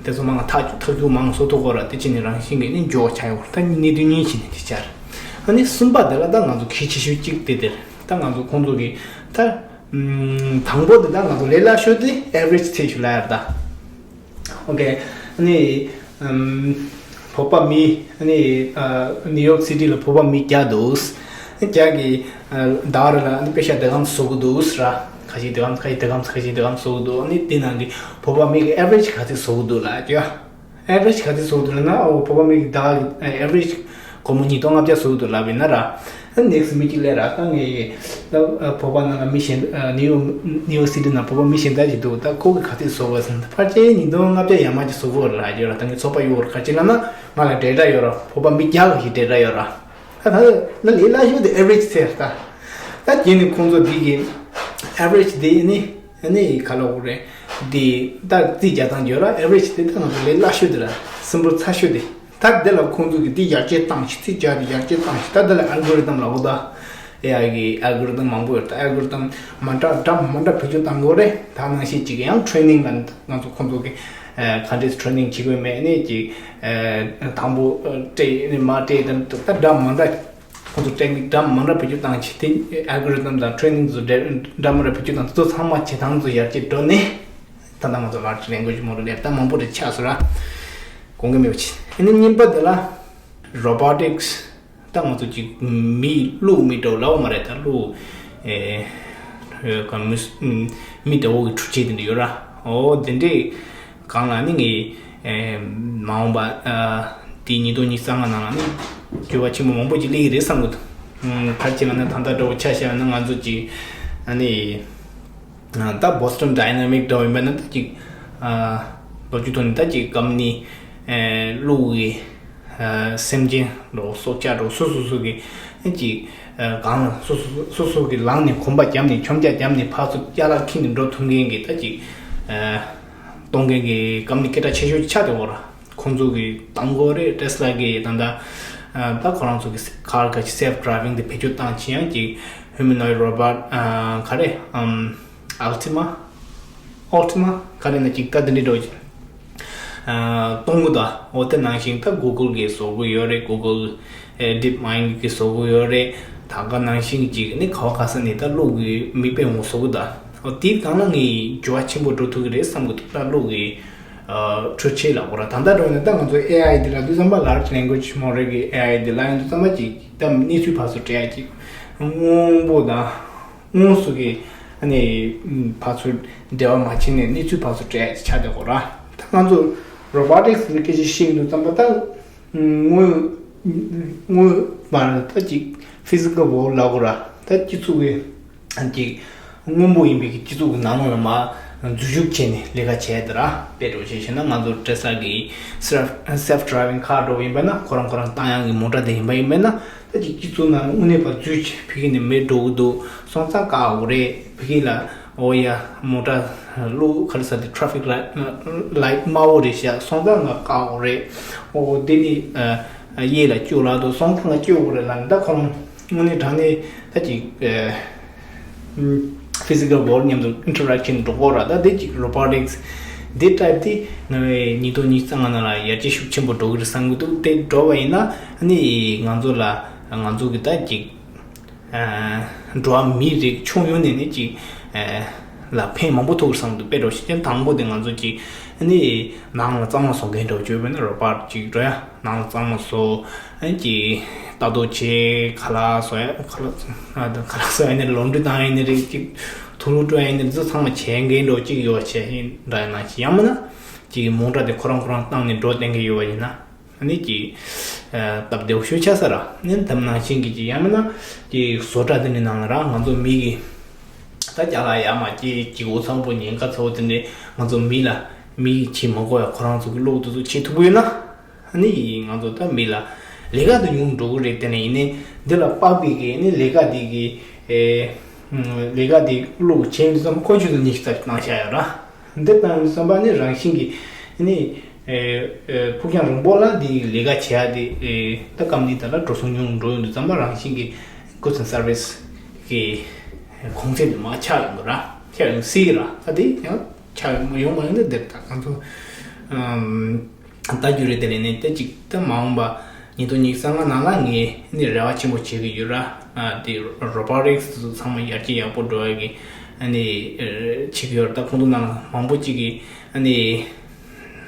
དེ་ཚོ་མང་ང་ཐག་ཐག་གཅོད་མང་བཟོ་ཐུབ་དགོས་ར། དེ་བྱས་ནས་རང་བཞིན་གྱིས་ཨ་ནི་འཇོག་བྱ་ཡོད་ར། ད་གནད་དོན་གཉིས་བྱས་ནས་དེ་ཆགས་རེད། ཨ་ནི་གསུམ་པ་དེ་ལ་ད་ང་ཚོ་གལ་ཆེ་ཤོས་གཅིག་དེ་དེ་རེད། ད་ང་ཚོ་ཁོང་ཚོ་གི་ད་ཨམ་དང་པོ་དེ་ད་ང་ཚོ་ལས་སླ་ཤོས་དེ་ཨེ་ཝ་རེཇ་ཚད་ཞུ་ལ་ཡར་ད། ཨོ་ཀེ། ཨ་ནི་ཨམ་བོད་པ་མི་ཨ་ནི་ཨ་ནིའུ་ཡོག་སི་ཊི་ལ་བོད་པ་མི་བརྒྱ་འདུག་བརྒྱ་གི་ཨ་ཟླ་རེ་ལ་ཨ་ནི་པེ་ས་དེ་གམ་བཟོ་གི་འདུག་ར། ཁ་ཤས་དེ་གམ་ཁ་ཤས་དེ་གམ་ཁ་ཤས་དེ་གམ་བཟོ་གི་འདུག་ཨ་ནི་དེ་ནང་གི་བོད་པ་མི་གི་ཨེ་ཝ་རེཇ་ག་ཚོད་བཟོ་གི་འདུག་ལབ་ཀྱི་ཡ། ཨེ་ཝ་རེཇ་ག་ཚོད་བཟོ་གི་འདུག་ལབ་ན། ཨོ་བོད་པ་མི་གི་ཟླ་གི་ཨེ་ཝ་རེཇ་སྒོར་མོ་ཉིས་སྟོང་ལྔ་བརྒྱ་བཟོ་གི་འདུག་ལབ་ཡིན་ན་ར། ཨ་ནེག་སི་མི་གཅིག་སླེབས་ར། ད་ངས་ད་ཨ་བོད་པ་ནང་ལ་མི་གཞན་ཨ་ནིའུ་ནིའུ་ཡོག་སི་ཊི་ནང་བོད་པ་མི་གཞན་དག་ཅིག་འདུག་ད་ཁོ་གི་ག་ཚོད་བཟོ་དགོས་ཟེར་ན། ཕལ་ཆེར་ཉིས་སྟོང་ལྔ་བརྒྱ་ཡར་མར་ཅིག་བཟོ་དགོས་རེད་ལབ་ཀྱི་ཡོད་ར། ད་ངའི་ཚོད་དཔག་ཡོད་ར། ག་ཅི་ལབ་ན་ང་ལ་འབྲེལ་སྒྲ་ཡོད་ར། བོད་པ་མི་བརྒྱ་ག་ཞིག་འབྲེལ་སྒྲ་ཡོད་ར། ད་ད་ད་ལས་སླ་ཤོས་དེ་ཨེ་ཝ་རེཇ་ཟེར་ད། ད་རྗེས་ནས་ཁོང་ཚོ་འདི་གི་ཨེ་ཝ་རེཇ་དེ་ནི་ཨ་ནི་ག་ལབ་དགོས་རེད། འདི་ད་རྩིས་རྒྱག་སྟངས་ཡོད་ར། ཨེ་ཝ་རེཇ་དེ་ད་ང་ཚོ་ལས་སླ་ཤོས་དེ་ར། སིམ་པལ་ཚ་ཤོས་དེ། ད་འདི་ལ་ཁོང་ཚོ་གིས་འདི་ཡར་རྒྱས་བཏང་ཞིག་རྩིས་རྒྱག་དེ་ཡར་རྒྱས་བཏང་ཞིག་ད་འདི་ལ་ཨལ་གོ་རི་དམ་ལབ་དགོས་ད། ཨེ་ཨའི་གི་ཨལ་གོ་རི་དམ་མང་པོ་ཡོད། ད་ཨལ་གོ་རི་དམ་མ་འདྲ་འདྲ་མ་འདྲ་བེད་སྤྱོད་བཏང་དགོས་རེད། ད་ནང་བཞིན་ཅིག་ཡང་ཊེ་རེ་ནིང་ལ་ང་ཚོ་ཁོང་ཚོ་གི་ཨ་ག་འདྲས་ཊེ་རེ་ནིང་བྱེད་དགོས་མེད་ནས་ཅིག་ཨ་དང་པོ་ཨ་སྤྲད་ནས་མར་སྤྲད་དང་ད་འདྲ་མ་འདྲ། ཁོང་ཚོ་ཊེག་ནིག་འདྲ་མ་འདྲ་བེད་སྤྱོད་བཏང་བྱས་ཏེ། ཨལ་གོ་རི་དམ་དང་ཊེ་རེ་ནིང་ཚོ་འདྲ་འདྲ་མ་འདྲ་བེད་སྤྱོད་བཏང་། དེ་ཚོ་ཚང་མ་བྱེད་སྟངས་ཚོ་ཡར་རྒྱས་འགྲོ་ནས། ད་ལྟ་ང་ཚོ་ལར་ཇི་ལེང་གུ་ཨེཇ་མོ་ཌེལ་ལབ་ད་མང་པོ་རེ་ཆགས་སོང་ར། དགོངས་ཀྱི་མེད་པ་བྱས། ཨ་ནི་གཉིས་པ་དེ་ལ་རོ་བོ་ཊིག་སི། ད་ང་ཚོ་ཅིག་མི་བླུག་མི་འདྲ་བོ་ལབ་མ་རེད། ད་བླུག་ཨེ་ག་མི་མི་འདྲ་བོ་གི་འཕྲུལ་ཆས་དེ་འདྲ་ཡོད་ར། ཨོ་དེ་འདྲས། གང་ལ་ནི་ངས་ཨེ་མ་འོངས་པ་ཨ་དེ་ཉིས་སྟོང་ཉི་ཤུ་རྩ་ལྔ་ནང་ལ་ནི་འགྱུར་བ་ཆེན་པོ་མང་པོ་ཅིག་སླེབས་ཀྱི་རེད་བསམ་གི་འདུག་ཨུམ་ག་རེ་བྱས་ལབ་ན། ད་ལྟ་འདྲ་བོ་ཆ་བཞག་ན་ང་ཚོ་ཅིག་ཨ་ནི་ཨ་ད་Boston Dynamics འདྲ་བོ་ཡིན་པ་ན་ད་ཅིག་ཨ་ལོ་རྒྱུས་ཐོག་ནས་ད་ཅིག་ཀམ་པ་ནི་ཨེ་བླུག་གི་ཨ་སེམས་ཅན་འདྲ་བོ་སྲོག་ཆགས་འདྲ་བོ་སོ་སོ་སོ་གི་ཨ་ཅིག་ཨ་གང་ལ་སོ་སོ་སོ་སོ་གི་ལངས་ནས་གོམ་པ་བརྒྱབ་ནས་མཆོང་རྒྱ་བརྒྱབ་ནས་ཕར་ཚུར་ཡར་ལངས་འཁྱེར་ནས་འགྲོ་ཐུབ་མཁན་གྱི་ད་ཅིག་ཨ། གཏོང་མཁན་གྱི་ཀམ་པ་ནི་སྐད་གྲགས་ཆེ་ཤོས་ཆགས་བསྡད་ཡོད་ར། ཁོང་ཚོ་གིས་བཏང་གི་ཡོད་རེད། ཊེ་སི་ལ་གིས་ད་ལྟ་ཨ་ད་ཁོ་རང་ཚོ་གི་ཁར་ག་ཅིག་སེལཕ་ཌི་རའི་ཝིང་དེ་བེད་སྤྱོད་བཏང་བྱས་ཡང་ཅིག་ཧིའུ་མེ་ནོའིཌ་རོ་བོ་ཊི་ཨ་ག་རེ་ཨམ་ཨལ་ཊི་མ། ཨོལ་ཊི་མ་ག་རེ་ན་ཅིག་ད་དེ་འདྲའི་འགྲོ་ཅིག་ཨ་གཏོང་གི་འདུག་ཨོ་དེ་ནང་བཞིན་ད་གུ་གལ་གིས་བཟོ་གི་ཡོད་རེད། གུ་གལ་ཨེ་ཌིབ་མའིན་གིས་བཟོ་གི་ཡོད་རེད། ད་ག་ནང་བཞིན་ཅིག་ནི་ག་བ་ག་ས་ནས་ད་བླུག་གི་མི་དཔེ་ངོ་བཟོ་གི་འདུག་ཨོ་དེའི་སྒང་ལ་ངས་འགྱུར་བ་ཆེན་པོ་འགྲོ་ཐུབ་ཀྱི་རེད་བསམ་གི་འདུག་ད་བླུག་གི་ཨ་འཕྲུལ་ཆས་ལ་འོ་ར། ད་ལྟ་འགྲོ་ཡིན་ན་ད་ང་ཚོ་ཨེ་ཨའི་འདི་ལ་དུས་ཙམ་པ་ལར་ཇི་ལེང་གུ་ཨེཇ་མོ་ཌེལ་གི་ཨེ་ཨའི་འདི་ལ་ཡིན་དུས་ཙམ་པ་ཅིག་ད་གནས་ཚུལ་ཕར་ཚུར་སྤྲད་ཡ་ཅིག་སྔོན་པོ་དང་དངོས་སུ་གི་ཨ་ནི་ཕར་ཚུར་འབྲེལ་བ་མ་བྱས་ནས་གནས་ཚུལ་ཕར་ཚུར་སྤྲད་ཡ་ཅིག་ཆགས་བསྡད་ཡོད་ར། ད་ང་ཚོ་རོ་བོ་ཊིག་སི་འདི་སྐད་ཆ་བཤད་ཀྱི་འདུག་ཙམ་པ་ད་དངོས་དངོས་མ་རེད། ད་ཅིག་ཕི་ཟི་ཀལ་ཝོརལཌ་ལབ་དགོས་ར། ད་སྤྱི་ཚོགས་ཀྱི་ཅིག་སྔོན་པོ་ཡིན་པའི་གི་སྤྱི་ཚོགས་ཀྱི་ནང་ལོགས་ལ་མར་འཛུལ་ཞུགས་བྱས་ནས་ལས་ཀ་བྱས་དེ་ར། དཔེ་འདྲ་བོ་བྱས་བྱས་ན་ང་ཚོ་ཊེ་སི་ལ་གི་སེལཕ་སེལཕ་ཌི་རའི་ཝིང་ཁར་འདྲ་བོ་ཡིན་པ་ན་ཁོ་རང་ཁོ་རང་བཏང་ཡག་གི་མོ་ཊ་དེ་ཡིན་པ་ཡིན་པ་ན། ད་ཅིག་སྤྱི་ཚོགས་ནང་དངོས་གནས་པ་འཛུལ་བྱས་ཕ་གི་ནས་མི་འགྲོ་གི་འདུག་སོང་ཙང་བཀག་དགོས་རེད། ཕ་གི་ལ་ཨོ་ཡ་མོ་ཊ་བླུག་ག་རེ་ཟེར་དེ་ཊེ་ཕིག་ལའི་ཊི་དམར་པོ་རེད་ཤག་སོང་ཙང་ང་བཀག་དགོས་རེད། ཨོ་དེ་ནི་ཨ་གཡས་ལ་སྐྱོད་ལབ་འདུག་སོང་ཙང་ང་སྐྱོད་དགོས་རེད་ལབ་ནས། ད་ཁོ་རང་དངོས་གནས་དྲང་གནས་ད་ཅིག་ཨ་ཕི་ཟི་ཀལ་ཝོརལཌ་མཉམ་དུ་ཨིན་ཊར་ཨེག་ཤན་འགྲོ་གི་ཡོད་ར། ད་དེ་ཅིག་རོ་བོ་ཊིག་སི་དེ་ཊའིབ་དེ་ང་ཉིས་སྟོང་ཉི་ཤུ་རྩ་ལྔ་ནང་ལ་ཡར་རྒྱས་ཤུགས་ཆེན་པོ་འགྲོ་གི་རེད་བསམ་གི་འདུག་དེ་འགྲོ་བ་ཡིན་ན་ཨ་ནི་ང་ཚོ་ལ་ང་ཚོ་གི་ད་ཅིག་ཨ་འགྲོ་བ་མིའི་རིགས་ཁྱོན་ཡོངས་ནས་ནི་ཅིག་ཨ་ལ་ཕན་མང་པོ་ཐོགས་བསམ་འདུག་དཔེ་འདྲ་བོ་ཞིག་ཅན་དང་པོ་དེ་ང་ཚོ་ཅིག་ཨ་ནི་ནང་ལ་གཙང་མ་བཟོ་མཁན་འདྲ་བོ་བྱོས་པས་ན་རོ་བོ་ཊི་ཅིག་འགྲོ་ཡ། ནང་ལ་གཙང་མ་བཟོ། ཨ་ནི་ཅིག་ལྟ་རྟོག་བྱེད། ཁ་ལག་བཟོ་ཡ། ཁ་ལག་ཨ་ཁ་ལག་བཟོ་ཡ་ནི་ལོན་ཌི་རི་བཏང་ཡ་ནི་རེད། ཅིག་དུག་ལོག་སྤྲོད་ཡ་ནི་འདི་ཚང་མ་བྱེད་མཁན་འདྲ་བོ་ཅིག་ཡོད་བྱས་ཡིན་འདྲ་ཡ་ནང་བཞིན། ཡང་མིན་ན་ཅིག་མོ་ཊ་དེ་ཁོ་རང་ཁོ་རང་བཏང་ནས་འགྲོ་བསྡད་མཁན་ཡོད་པ་ཡིན་ན། ཨ་ནི་ཅིག་ཨ་སྟབས་བདེ་པོ་ཞིག་ཆགས་ས་ར། ཨ་ནི་དེ་ནང་བཞིན་གྱི་ཅིག་ཡང་མིན་ན་ཅིག་བཟོ་གྲྭ་དེ་འདྲའི་ནང་ལ་ར་ང་ཚོ་མི་གི་ད་ཅ་ལག་ཡར་མར་ཅིག་ཅིག་འུ་ཚང་པོ་ཉེན་ཁ་ཚ་བོ་དེ་འདྲའི་ང་ཚོ་མི་ལ་མི་གིས་བྱེད་མ་དགོས་ཡ་ཁོ་རང་ཚོ་གི་བླུག་དེ་ཚོ་བྱེད་ཐུབ་ཀྱི་ཡོད་ན། ཨ་ནི་ང་ཚོ་ད་མི་ལ་ལས་ཀ་དེ་ཉུང་འགྲོ་གི་རེད། དེ་ནས་ཡིན་ནའི་འདི་ལ་དཔག་པའི་གི་ཨ་ནི་ལས་ཀ་དེ་གི་ཨེ་ལས་ཀ་དེ་བླུག་བྱས་ཡིན་དུས་ཙམ་ཁོ་ཆུ་ཚོད་ཉི་ཤུ་རྩ་བཞི་བཏང་བཞག་ཡོད་ར། འདི་བཏང་ཡིན་དུས་ཙམ་པ་ནི་རང་བཞིན་གྱི་ཨ་ནི་ ཨེ་ཨེ་ཕུགས་རྒྱང་རིང་པོ་ལ་འདི་ལས་ཀ་བྱེད་ཡ་དེ་ཨེ་ད་ཀམ་པ་ནི་དག་ལ་འགྲོ་སོང་ཉུང་འགྲོ་ཡོང་དུས་ཙམ་པ་རང་བཞིན་གྱི་goods and service གི་གོང་ཚད་དེ་མར་ཆག་ཡོང་གི་ར། ཆག་ཡོང་སྲིད་ཀྱི་ར། ད་དེ་ཡང་ཆག་ཡོང་ཡོང་མ་ཡོང་དེ་འདིར་ད་ང་ཚོ་ཨམ་ལྟ་རྒྱུ་རེད། དེ་ལས་ནས་ད་ཅིག་ད་མ་འོངས་པ་ཉིས་སྟོང་ཉི་ཤུ་རྩ་ལྔ་ནང་ལ་ངས་ནི་རེ་བ་ཆེན་པོ་བྱེད་ཀྱི་ཡོད་ར། ཨ་དེ་robotics ཚང་མ་ཡར་རྒྱས་ཡག་པོ་འགྲོ་ཡ་གི་ཨ་ནི་ཨེ་བྱེད་ཀྱི་ཡོད་ར། ད་ཁོང་ཚོ་ནང་ལ་མང་པོ་ཅིག་གིས་ཨ་ནི།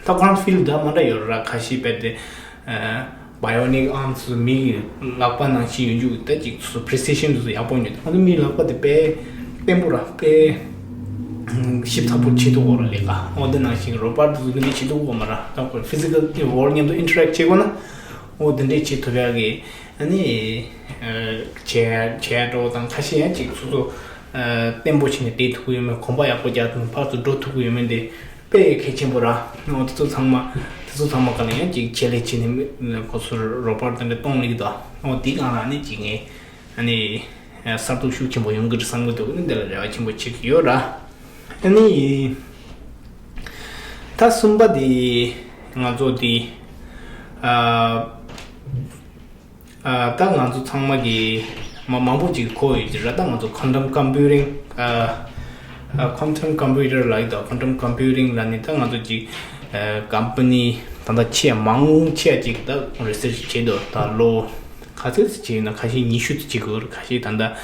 ད་ཁོ་རང་ཚོ་field འདྲ་མ་འདྲ་ཡོད་ར། ཁ་ཤས་དཔེ་དེ་ཨ་bionic arms མིའི་ལག་པ་ནང་བཞིན་ཡོད་རྒྱུ། ད་ཅིག་སུ་precision དུ་ཡག་པོ་ཡོད། ང་ཚོ་མིའི་ལག་པ་དེ་དཔེ་བརྟན་པོ་ར། དཔེ་ཞིབ་ཚགས་པོ་བྱེད་ཐུབ་གོ་ར། ལས་ཀ་འོ་དེ་ནང་བཞིན་robot དེ་ཚོ་འདི་འདྲས་བྱེད་ཐུབ་གོ་མ་ར། ད་ཁོ་physical world མཉམ་དུ་interact བྱེད་དགོས་ན་འོ་དེ་འདྲས་བྱེད་ཐུབ་ཡག་གི་ཨ་ནི་ཨ་བྱེད་བྱེད་འགྲོ་དང་། ཁ་ཤས་ཡང་ཅིག་སོ་སོ་ཨ་བརྟན་པོ་བྱས་ནས་བསྡད་ཐུབ་ཀྱི་ཡོད་མེད། གོམ་པ་ཡག་པོ་རྒྱག་ཐུབ་མེད། ཕར་ཚུར་འགྲོ་ཐུབ་ཀྱི་ཡོད་མེད་དེ་དཔེ་གལ་ཆེན་པོ་ར། འོ་དེ་ཚོ་ཚང་མ་དེ་ཚོ་ཚང་མ་སྒང་ལ་ཡང་ཅིག་ཆེད་ལས་བྱས་ནས་ཁོ་ཚོར་robot དེ་འདྲ་གཏོང་ལེགས་དང་། འོ་དེའི་སྒང་ལ་ནི་ཅིག་ངས་ཨ་ནི་གསར་གཏོད་ཤུགས་ཆེན་པོ་ཡོང་གི་རེད་བསམ་གི་འདུག་ནི་འདི་ལ་རེ་བ་ཆེན་པོ་བྱེད་ཀྱི་ཡོད་ར། ཨ་ནི་ད་གསུམ་པ་དེ་ང་ཚོ་དེ་ཨ། ཨ་ད་ང་ཚོ་ཚང་མ་གི་མ་མང་པོ་ཅིག་གོ་ཡོད་ཀྱི་ར། ད་ང་ཚོ་quantum computing ཨ་ཨ་quantum computer ལབ་ཀྱི་འདུག quantum computing ལབ་ནི་ད་ང་ཚོ་ཅིག་ཨ་ཀམ་པ་ནི་ད་ལྟ་ཆེས་མང་ཆེ་ཅིག་ད་research བྱེད་འདུག་ད་ལོ་ག་ཚོད་ཅིག་བྱས་ན་ཁ་ཤས་ཉི་ཤུ་ཙམ་བྱེད་དགོས་རེད། ཁ་ཤས་ད་ལྟ་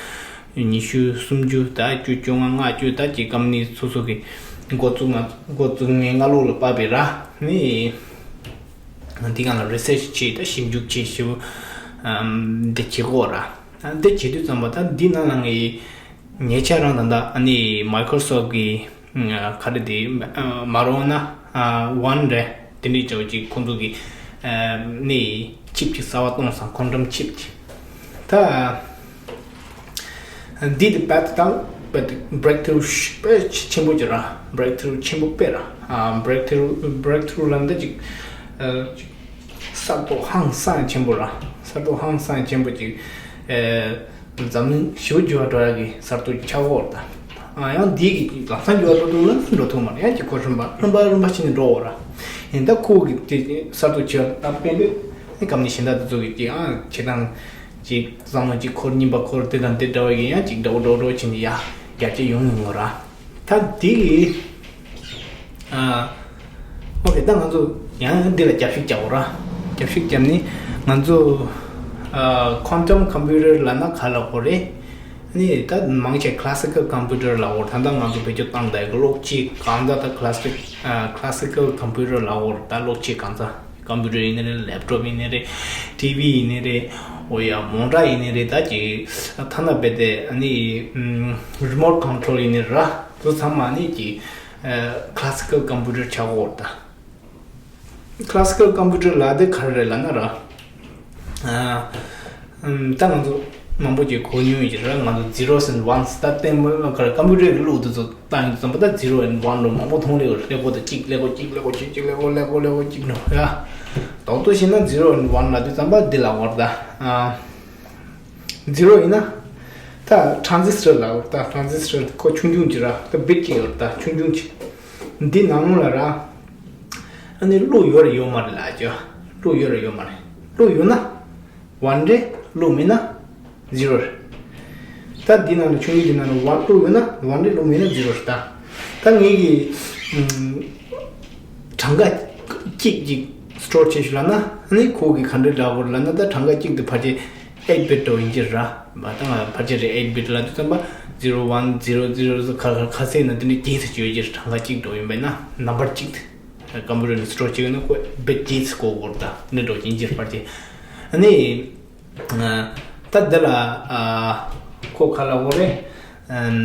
ཉི་ཤུ་སུམ་ཅུ་ད་བཅུ་བཅོ་ལྔ་ལྔ་བཅུ་ད་ཅིག་ཀམ་པ་ནི་སོ་སོ་གི་འགོ་བཙུགས་ང་འགོ་བཙུགས་ནས་སྔ་ལོགས་ལ་བབས་པའི་ར་ནི། འདི་སྒང་ལ་research བྱས། ད་ཞིབ་འཇུག་བྱས། ཞིབ་ཨམ་འདི་བྱེད་དགོས་ར། ད་འདི་བྱེད་དུས་ཙམ་པ་ད་འདི་ནང་ལ་ངའི་ཉེ་ཆར་རང་ད་ལྟ་ཨ་ནི་Microsoft གི་ཨ་ག་རེ་དེ་ཨ་མ་རོ་ན་ཨ་One རེད། དེ་འདྲའི་ཅིག་ཅིག་ཁོང་ཚོ་གི་ཨ་ནི་chip ཅིག་གསར་པ་བཏོན་སོང་། quantum chip ཅིག་ད། འདི་དེ་བད་དང་བད་breakthrough དཔེ་ཆེན་པོ་ཅིག་ར། breakthrough ཆེན་པོ་དཔེ་ར། ཨ་breakthrough breakthrough ལབ་འདི་ཅིག་ཨ་ཅིག་གསར་གཏོད་ཧང་སང་ཆེན་པོ་ར། གསར་གཏོད་ཧང་སང་ཆེན་པོ་ཅིག་ཨ་འཛམ་གླིང་ཞི་བ་འགྱུར་བ་འགྲོ་ཡ་གི་གསར་གཏོད་ཆགས་ཡོད་རེད་ད། ཨ་ཡང་འདི་གི་ལམ་སང་འགྱུར་བ་འགྲོ་འདུག་ན་འགྲོ་ཐུབ་མ་རེད། ཡང་ཅིག་གོ་རིམ་པ་རིམ་པ་རིམ་པ་བྱས་ནས་འགྲོ་འོ་ར། ཡིན་ད་ཁོ་གི་དེ་གསར་གཏོད་བྱས་ད་དཔེ་འདི་ནི་ཀམ་པ་ནི་གཞན་དག་དེ་ཚོ་གི་ཅིག་ཨ་བྱེད་སྟངས། ཅིག་བསམ་བློ་གཅིག་འཁོར་གཉིས་པ་འཁོར་དེ་དང་དེ་འདྲ་བ་ཡིན་ཡང་ཅིག་འདྲ་བོ་འགྲོ་འགྲོ་བྱས་ནས་ཡ་རྒྱ་སྐྱེད་ཡོང་ཡོང་ངོ་ར། ད་དེ་གི་ཨ་ཨོ་ཁེ་ད་ང་ཚོ་ཡང་ཡང་འདི་ལ་རྒྱབ་ཤིག་རྒྱབ་འོ་ར། རྒྱབ་ཤིག་རྒྱབ་ནི་ང་ཚོ་ཨ་quantum computer ལབ་ན་ག་ལ་གོ་རེད། ནི་ད་མང་ཆེ་classical computer ལབ་འོ། ད་ད་ང་ཚོ་བེད་སྤྱོད་བཏང་ད་གི་གློག་ཆས་གང་ད་ད་classic ཨ་classical computer ལབ་འོ། ད་གློག་ཆས་གང་ད། ཀམ་པུ་ཊར་ཡིན་ནི་རེད། ལེབ་ཊོབ་ཡིན་ནི་རེད། ཊི་ཝི་ཡིན་ནི་རེད། འོ་ཡ་མོ་ཊ་ཡིན་ནི་རེད། ད་ཅིག་ཐ་ན་རྦད་དེ་ཨ་ནི་རི་མོཊ་ཀོན་ཊོལ་ཡིན་ནི་རེད། དེ་ཚང་མ་ནི་ཅིག་ཨ་ཀི་ལ་སི་ཀལ་ཀམ་པུ་ཊར་ཆགས་ཡོད་རེད་ད། ཀི་ལ་སི་ཀལ་ཀམ་པུ་ཊར་ལབ་དེ་ག་རེ་རེད་ལབ་ན་ར། ཨ་ཨམ་ད་ང་ཚོ་མང་པོ་ཅིག་གོ་མྱོང་ཡོད་ཀྱི་རེད། ང་ཚོ་zeros and ones ད་ལྟད་མོ་ག་རེ་ཀམ་པུ་ཊར་གི་གླུ་དེ་ཚོ་བཏང་ཡོང་དུས་ཙམ་པ་ད་zero and one ལོ་མང་པོ་མཐོང་ལེ་ལེ་གོ་ད་གཅིག་ལེ་གོ་གཅིག་ལེ་གོ་གཅིག་གཅིག་ལེ་གོ་ལེ་གོ་ལེ་གོ་གཅིག་ནོ་ཡ། རྡོག་ཏོ་བྱས་ན་zero and one ལབ་དུས་ཙམ་པ་འདི་ལ་བར་ད། ཨ་zero ཡིན་ན་ད་transistor ལ་བར་ད། transistor ཁོ་ཆུང་ཆུང་ཅིག་ར། ད་བིཊ་ཅིག་ཡོད་རེད་ད། ཆུང་ཆུང་ཅིག་འདི་ནང་ལ་ར། ཨ་ནི་གླུ་ཡོད་རེད་ཡོད་མ་རེད་ལབ་ཀྱི། གླུ་ཡོད་རེད་ཡོད་མ་རེད། གླུ་ཡོད་ན། ཝན་རེད། གླུ་མེད་ན་ཛི་རོ་རེད། ད་འདི་ནང་ལ་ཆུང་ངུ་འདི་ནང་ལ་ཝན་གླུ་ཡོད་ན་ཝན་རེད། གླུ་མེད་ན་ཛི་རོ་རེད་ད། ད་ངེད་ཀྱི་ཨམ་གྲངས་ཀ་གཅིག་ཅིག་སི་ཊོར་བྱེད་ཤོག་ལབ་ན། ཨ་ནི་ཁོ་གི་ག་འདྲ་ལབ་དགོས་ལབ་ན། ད་གྲངས་ཀ་གཅིག་དེ་ཕལ་ཆེར་ཨེཊ་བིཊ་འདྲ་བོ་ཡིན་གྱི་ར། མ་ད་ང་ཕལ་ཆེར་ཨེཊ་བིཊ་ལབ་དུས་ཙམ་པ་ཛི་རོ་ཝན་ཛི་རོ་ཛི་རོ་ཁ་ཁ་ཁ་ཟེར་ན་དེ་འདྲ་རྒྱས་སུ་བཅོས་ཀྱི་ར། གྲངས་ཀ་གཅིག་འདྲ་བོ་ཡིན་པས་ན་ནམ་བར་གཅིག་དེ། ཀམ་པུ་ཊར་ནས་སི་ཊོར་བྱེད་ཡོད་ན་ཁོ་བིཊ་བརྒྱད་ཙམ་དགོས་ཀྱི་རེད་ད། འདི་འདྲ་བོ་ཅིག་ཡིན་གྱི་རེད་ཕལ་ཆེར། ཨ་ནི་ད་འདི་ལ་ཨ་ཁོ་ག་ལབ་དགོས་རེད། ཨམ་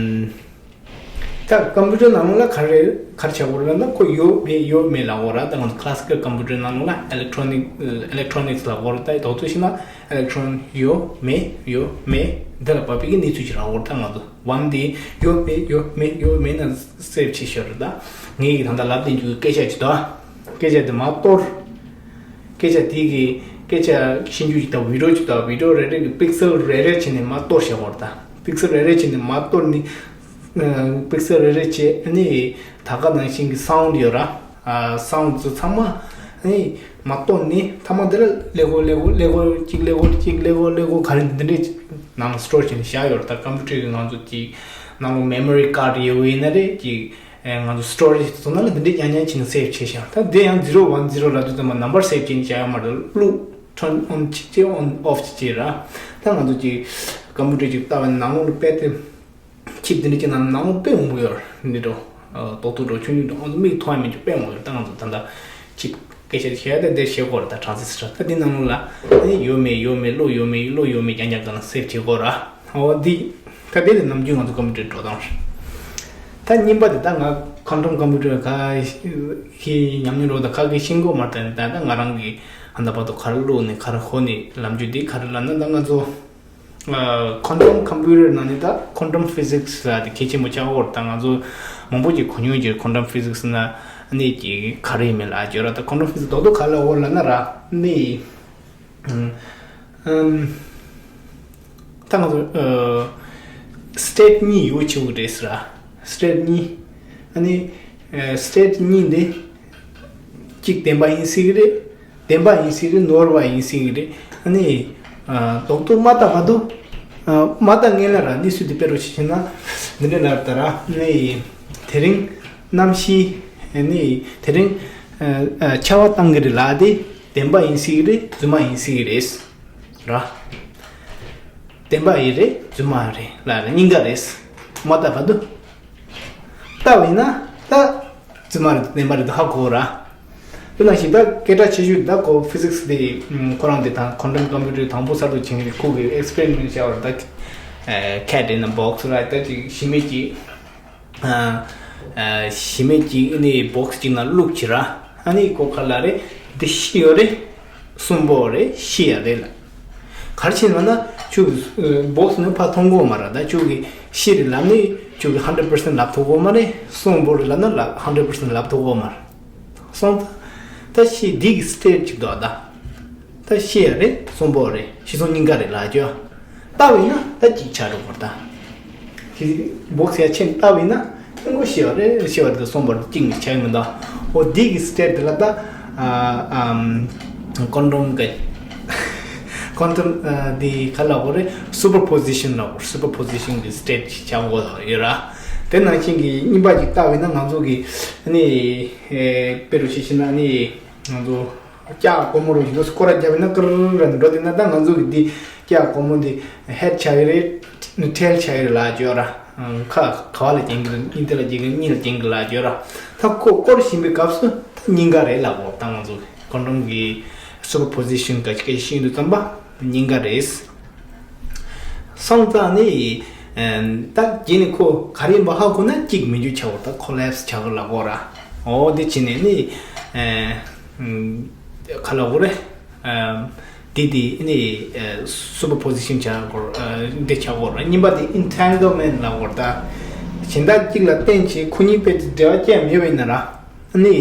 ད་ཀམ་པུ་ཊར་ནང་ལ་ག་རེ་ག་རེ་བྱེད་དགོས་རེད་ལབ་ན། ཁོ་ཡོད་མེད་ཡོད་མེད་ལབ་དགོས་རེད། ད་ང་ཚོ་ཀི་ལ་སི་ཀལ་ཀམ་པུ་ཊར་ནང་ལ་ཨི་ལེག་ཊོ་ནིག་ཨི་ལེག་ཊོ་ནིག་སི་ལབ་དགོས་རེད་ད། རྡོག་ཏོ་བྱས་ན་ཨི་ལེག་ཊོན་ཡོད་མེད་ཡོད་མེད་འདི་ལ་བབས་པའི་གི་གནས་ཚུལ་ཅིག་ལབ་དགོས་རེད་ད། ང་ཚོ་ཝན་དེ་ཡོད་མེད་ཡོད་མེད་ཡོད་མེད་ན་སེབ་བྱེད་ཤོག་རེད་ད། ངས་གི་ད་ལྟ་ལབ་བསྡད་རྒྱུ་གི་སྐད་ཆ་ཅིག་ད། སྐད་ཆ་དེ་མར་གཏོར། སྐད་ཆ་དེ་གི་སྐད་ཆ་ཤེས་རྒྱུ་ཅིག་ད། བི་ཌི་ཡོ་ཅིག་ད། བི་ཌི་ཡོ་རེ་རེ་གི་པིག་སེལ་རེ་རེ་བྱས་ནས་མར་གཏོར་བཞག་དགོས་རེད་ད། པིག་སེལ་རེ་རེ་བྱས་ནས་མར་གཏོར་ནི། པིག་སེལ་རེ་རེ་བྱས་ནི་ད་ག་ནང་བཞིན་གི་སའུན་ཌི་ཡོད་ར། ཨ་སའུན་ཌི་ཚོ་ཚང་མ་ ནས་མ་གཏོགས་ནི་ཐ་མ་དེ་ལ་ཀླད་ཀོར་ཀླད་ཀོར་ཀླད་ཀོར་གཅིག་ཀླད་ཀོར་གཅིག་ཀླད་ཀོར་ཀླད་ཀོར་ག་རེ་འདི་འདྲས་ནང་ལ་སི་ཊོར་བྱས་ནས་བཞག་ཡོད་རེད། ད་ཀམ་པུ་ཊར་གི་ང་ཚོ་གཅིག་ནང་ལ་མེ་མོ་རི་ཀཱཌ་ཡོད་ཡིན་ན་རེད། གཅིག་ང་ཚོ་སི་ཊོ་རེཇ་སོང་ན་ལ་འདི་འདྲས་རྐྱང་རྐྱང་བྱས་ནས་སེབ་བྱས་ཤག་ད་དེ་ཡང་ཛི་རོ་ཝན་ཛི་རོ་ལབ་དུས་ཙམ་པ་ནམ་བར་སེབ་བྱས་ནས་བཞག་ཡོད་མ་རེད། བླུག་ཊརན་ཨོན་བྱེད་ཅིག་ཨོན་ཨོཕ་བྱེད་ཅིག་ར། ད་ང་ཚོ་གཅིག་ཀམ་པུ་ཊར་གཅིག་ལྟ་བ་ནང་ལོགས་ལ་དཔེ་དེ། ཆིབ་འདི་འདྲ་ཅིག་ནང་ནང་དཔེ་མང་པོ་ཡོད་རེད། འདི་འགྲོ། རྡོག་ཐོ་འགྲོ་ཆུང་ཆུང་འགྲོ་ང་ཚོ་མིག་མཐོང་ཡ་མེད་ཅིག་དཔེ་མང་པོ་ཡོད་རེད། ད་ང་ཚོ་ད་ལྟ་ཆིབ་སྐད་ཆ་བཤད་ཡ་དེ་འདིར་བཤད་དགོས་རེད། ད་ཊ་རན་སི་སི་ཊར་ད་འདི་ནང་ལ་ཨེ་ཡོད་མེད་ཡོད་མེད་བླུགས་ཡོད་མེད་བླུགས་ཡོད་མེད་རྐྱང་རྐྱང་གང་ལ་སེབ་བྱེད་དགོས་ར། འོ་འདི་ད་དེ་ལས་ནམ་རྒྱུན་ང་ཚོ་ཀམ་པུ་ཊར་འགྲོ་སྟངས་རེད། ད་གཉིས་པ་དེ་ད་ང་ཁོན་ཊམ་ཀམ་པུ་ཊར་ག་གི་ཉམས་མྱོང་རོགས་ད་ག་གི་ཤེས་གོ་མ་རེད། ད་ད་ང་རང་གི་ཧ་ད་བར་དུ་ག་རེ་བླུགས་ནས་ག་རེ་ཧོ་ནས་ལམ་རྒྱུ་འདི་ག་རེ་ལབ་ན་ད་ང་ཚོ། ཁོན་ཊམ་ཀམ་པུ་ཊར་ནང་ནས་ད་ཁོན་ཊམ་ཕི་ཟིག་སི་ལ་དེ་གལ་ཆེན་པོ་ཆགས་ཡོད་རེད། ད་ང་ཚོ་མང་པོ་ཅིག་གོ་མྱོང་ཡོད་རེད། ཁོན་ཊམ་ཕི་ཟིག་སི་ན་ནི་ཅིག་ག་རེ་ཡིན་མིན་ལ་བརྗོད་ར། ད་ཁོན་ཊམ་ཕི་ཟིག་སི་རྡོག་རྡོག་ག་ལ་འོ་ལབ་ན་ར་ནི་ད་ང་ཚོ་སི་ཊེཊ་གཉིས་ཡོད་ཆེ་བོ་རེད་ཟེར་ར། སི་ཊེཊ་གཉིས་ཨ་ནི་སི་ཊེཊ་གཉིས་འདི་གཅིག་བདེན་པ་ཡིན་སྲིད་གི་རེད། བདེན་པ་ཡིན་སྲིད་རེད། ནོར་བ་ཡིན་སྲིད་རེད། ཨ་ནི། རྡོག་རྡོག་མ་བཏགས་བར་དུ། མ་བཏགས་སྔོན་ལ་ར་གནས་ཚུལ་དེ་དཔེ་རུ་ཞིག་བྱས་ན། འདི་འདྲ་ལབ་ད་ར་ནི། དེ་རིང་གནམ་གཤིས། ནི། དེ་རིང་། ཆར་པ་བཏང་གི་རེད་ལབ་དེ་བདེན་པ་ཡིན་སྲིད་རེད། རྫུན་མ་ཡིན་སྲིད་རེད། ར། བདེན་པ་ཡིན་རེད། རྫུན་མ་རེད་ལབ་རེད། གཉིས་ཀ་རེད། མ་བཏགས་བར་དུ། བཏགས་པ་ཡིན་ན་ད་རྫུན་མ་རེད་བདེན་པ་རེད་ཧ་གོ་ར། དེ་ནང་བཞིན་ད་སྐད་གྲགས་ཆེ་ཤོས་ད་ཁོ་ཕི་ཟིག་སི་དེ་ཁོ་རང་དེ་དང་ཁོན་ཊམ་ཀམ་པུ་ཊར་དང་པོ་གསར་དུ་བྱུང་བའི་ཁོ་གི་ཨེག་སི་པེ་རི་མེན་ཊི་བྱས་པ་རེད། ད་ཁེ་ཊི་ཨིན་ཨ་བོག་སི་ར་ད་ཅིག་གཞི་མེད་ཅིག་གཞི་མེད་ཅིག་ནི་བོག་སི་ཅིག་ནང་བླུགས་བྱས་ར། ཨ་ནི་ཁོ་ག་ལ་རེད། འདི་ཤི་ཡོད་རེད། གསོན་པོ་རེད། ཤི་ཡ་རེད་ལ། ག་རེ་བྱས་ན་ན་ཁྱོད་ཀྱི་བོག་སི་ནི་ཕར་མཐོང་གི་ཡོད་མ་རེད། ད་ཁྱོད་ཀྱི་ཤི་རེད་ལབ་ནི་ཁྱོད་ཀྱི་ཧན་ཌེ་རེཌ་པར་སེན་ཊི་ལབ་ཐུབ་གི་ཡོད་མ་རེད། གསོན་པོ་རེད་ལབ་ན་ལབ་ཧན་ཌེ་རེཌ་པར་སེན་ཊི་ལབ་ཐུབ་གི་ཡོད་མ་རེད། སོང་ཙང་ད་ཤི་འདི་གི་སི་ཊེཊ་ཅིག་འདུག་ད། ད་ཤི་ཡ་རེད། གསོན་པོ་རེད། ཤི་སོང་གཉིས་ཀ་རེད་ལབ་རྒྱུ། བཏགས་པ་ཡིན་ན་ད་གཅིག་ཆགས་འགྲོ་གི་རེད་ད། ཁྱེད་བོག་སི་ཡ་ཆེན་བཏགས་པ་ཡིན་ན་ཁོང་ཁོ་ཤི་བ་རེད། ཤི་བ་རེད། གསོན་པོ་རེད། གཅིག་ནི་ཆགས་ཀྱི་མི་འདུག་འོ་འདི་གི་སི་ཊེཊ་དེ་ལ་ད་ཨམ་ཁོན་ཊམ་གི་ཁོན་ཊམ་འདི་ག་ལབ་དགོས་རེད། སུ་པར་པོ་ཟི་ཤན་ལབ་དགོས། སུ་པར་པོ་ཟི་ཤན་གི་སི་ཊེཊ་ཆགས་དགོས་ཡོད་ར། དེ་ནང་བཞིན་གྱི་གཉིས་པ་ཅིག་བཏགས་པ་ཡིན་ན་ང་ཚོ་གི་ནི་དཔེ་རུ་ཞིག་བྱས་ན་ནི་ང་ཚོ། སྐྱ་སྒོར་མོ་རུ་ཡིན་ན་སྐོར་ར་རྒྱབ་ཡིན་ན་ཀིར་ར་འགྲོ་དེ་ན་ད་ང་ཚོ་གི་འདི་སྐྱ་སྒོར་མོ་འདི་ཧེཌ་ཆགས་ཀྱི་རེད། ཊེལ་ཆགས་ཀྱི་རེད་ལབ་བརྗོད་ར། ཁ་ག་བ་ལ་བརྒྱན་གྱི་རེད། གཉིས་དེ་ལ་བརྒྱན་གྱི་གཉིས་ལ་བརྒྱན་གྱི་ལབ་བརྗོད་ར། ད་ཁོ་སྐོར་བཞིན་པའི་སྐབས་སུ་ད་གཉིས་ཀ་རེད་ལབ་དགོས། ད་ང་ཚོ་ཁོན་ཊམ་གི་སུ་པར་པོ་ཟི་ཤན་ག་ཅིག་ག་ཅིག་ཤེས་ཡོང་དུས་ཙམ་པ་གཉིས་ཀ་རེད། སོང་ཙང་ནི་ད་རྗེས་ནས་ཁོ་ག་རེ་ཡིན་པ་ཧ་གོ་ན་གཅིག་མི་འགྱུར་ཆགས་པ་ད་ཁོ་ལེབ་སི་ཆགས་ཀྱི་ལབ་དགོས་ར། འོ་དེ་བྱས་ནས་ནི། ག་ལ་འོ་རེད། འདི་དེ་ནི་སུ་པར་པོ་ཟི་ཤན་བྱ་དགོས། འདི་བྱ་དགོས་ར། གཉིས་པ་དེ་ཨེན་ཊེང་གལ་མེན་ཊི་ལབ་དགོས་ར། ད་གཞན་དག་གཅིག་ལ་བརྟེན་བྱས་ཁོ་གཉིས་དཔེ་དེ་འབྲེལ་བ་ཅན་མེད་པ་ཡིན་ན་ར། ནི་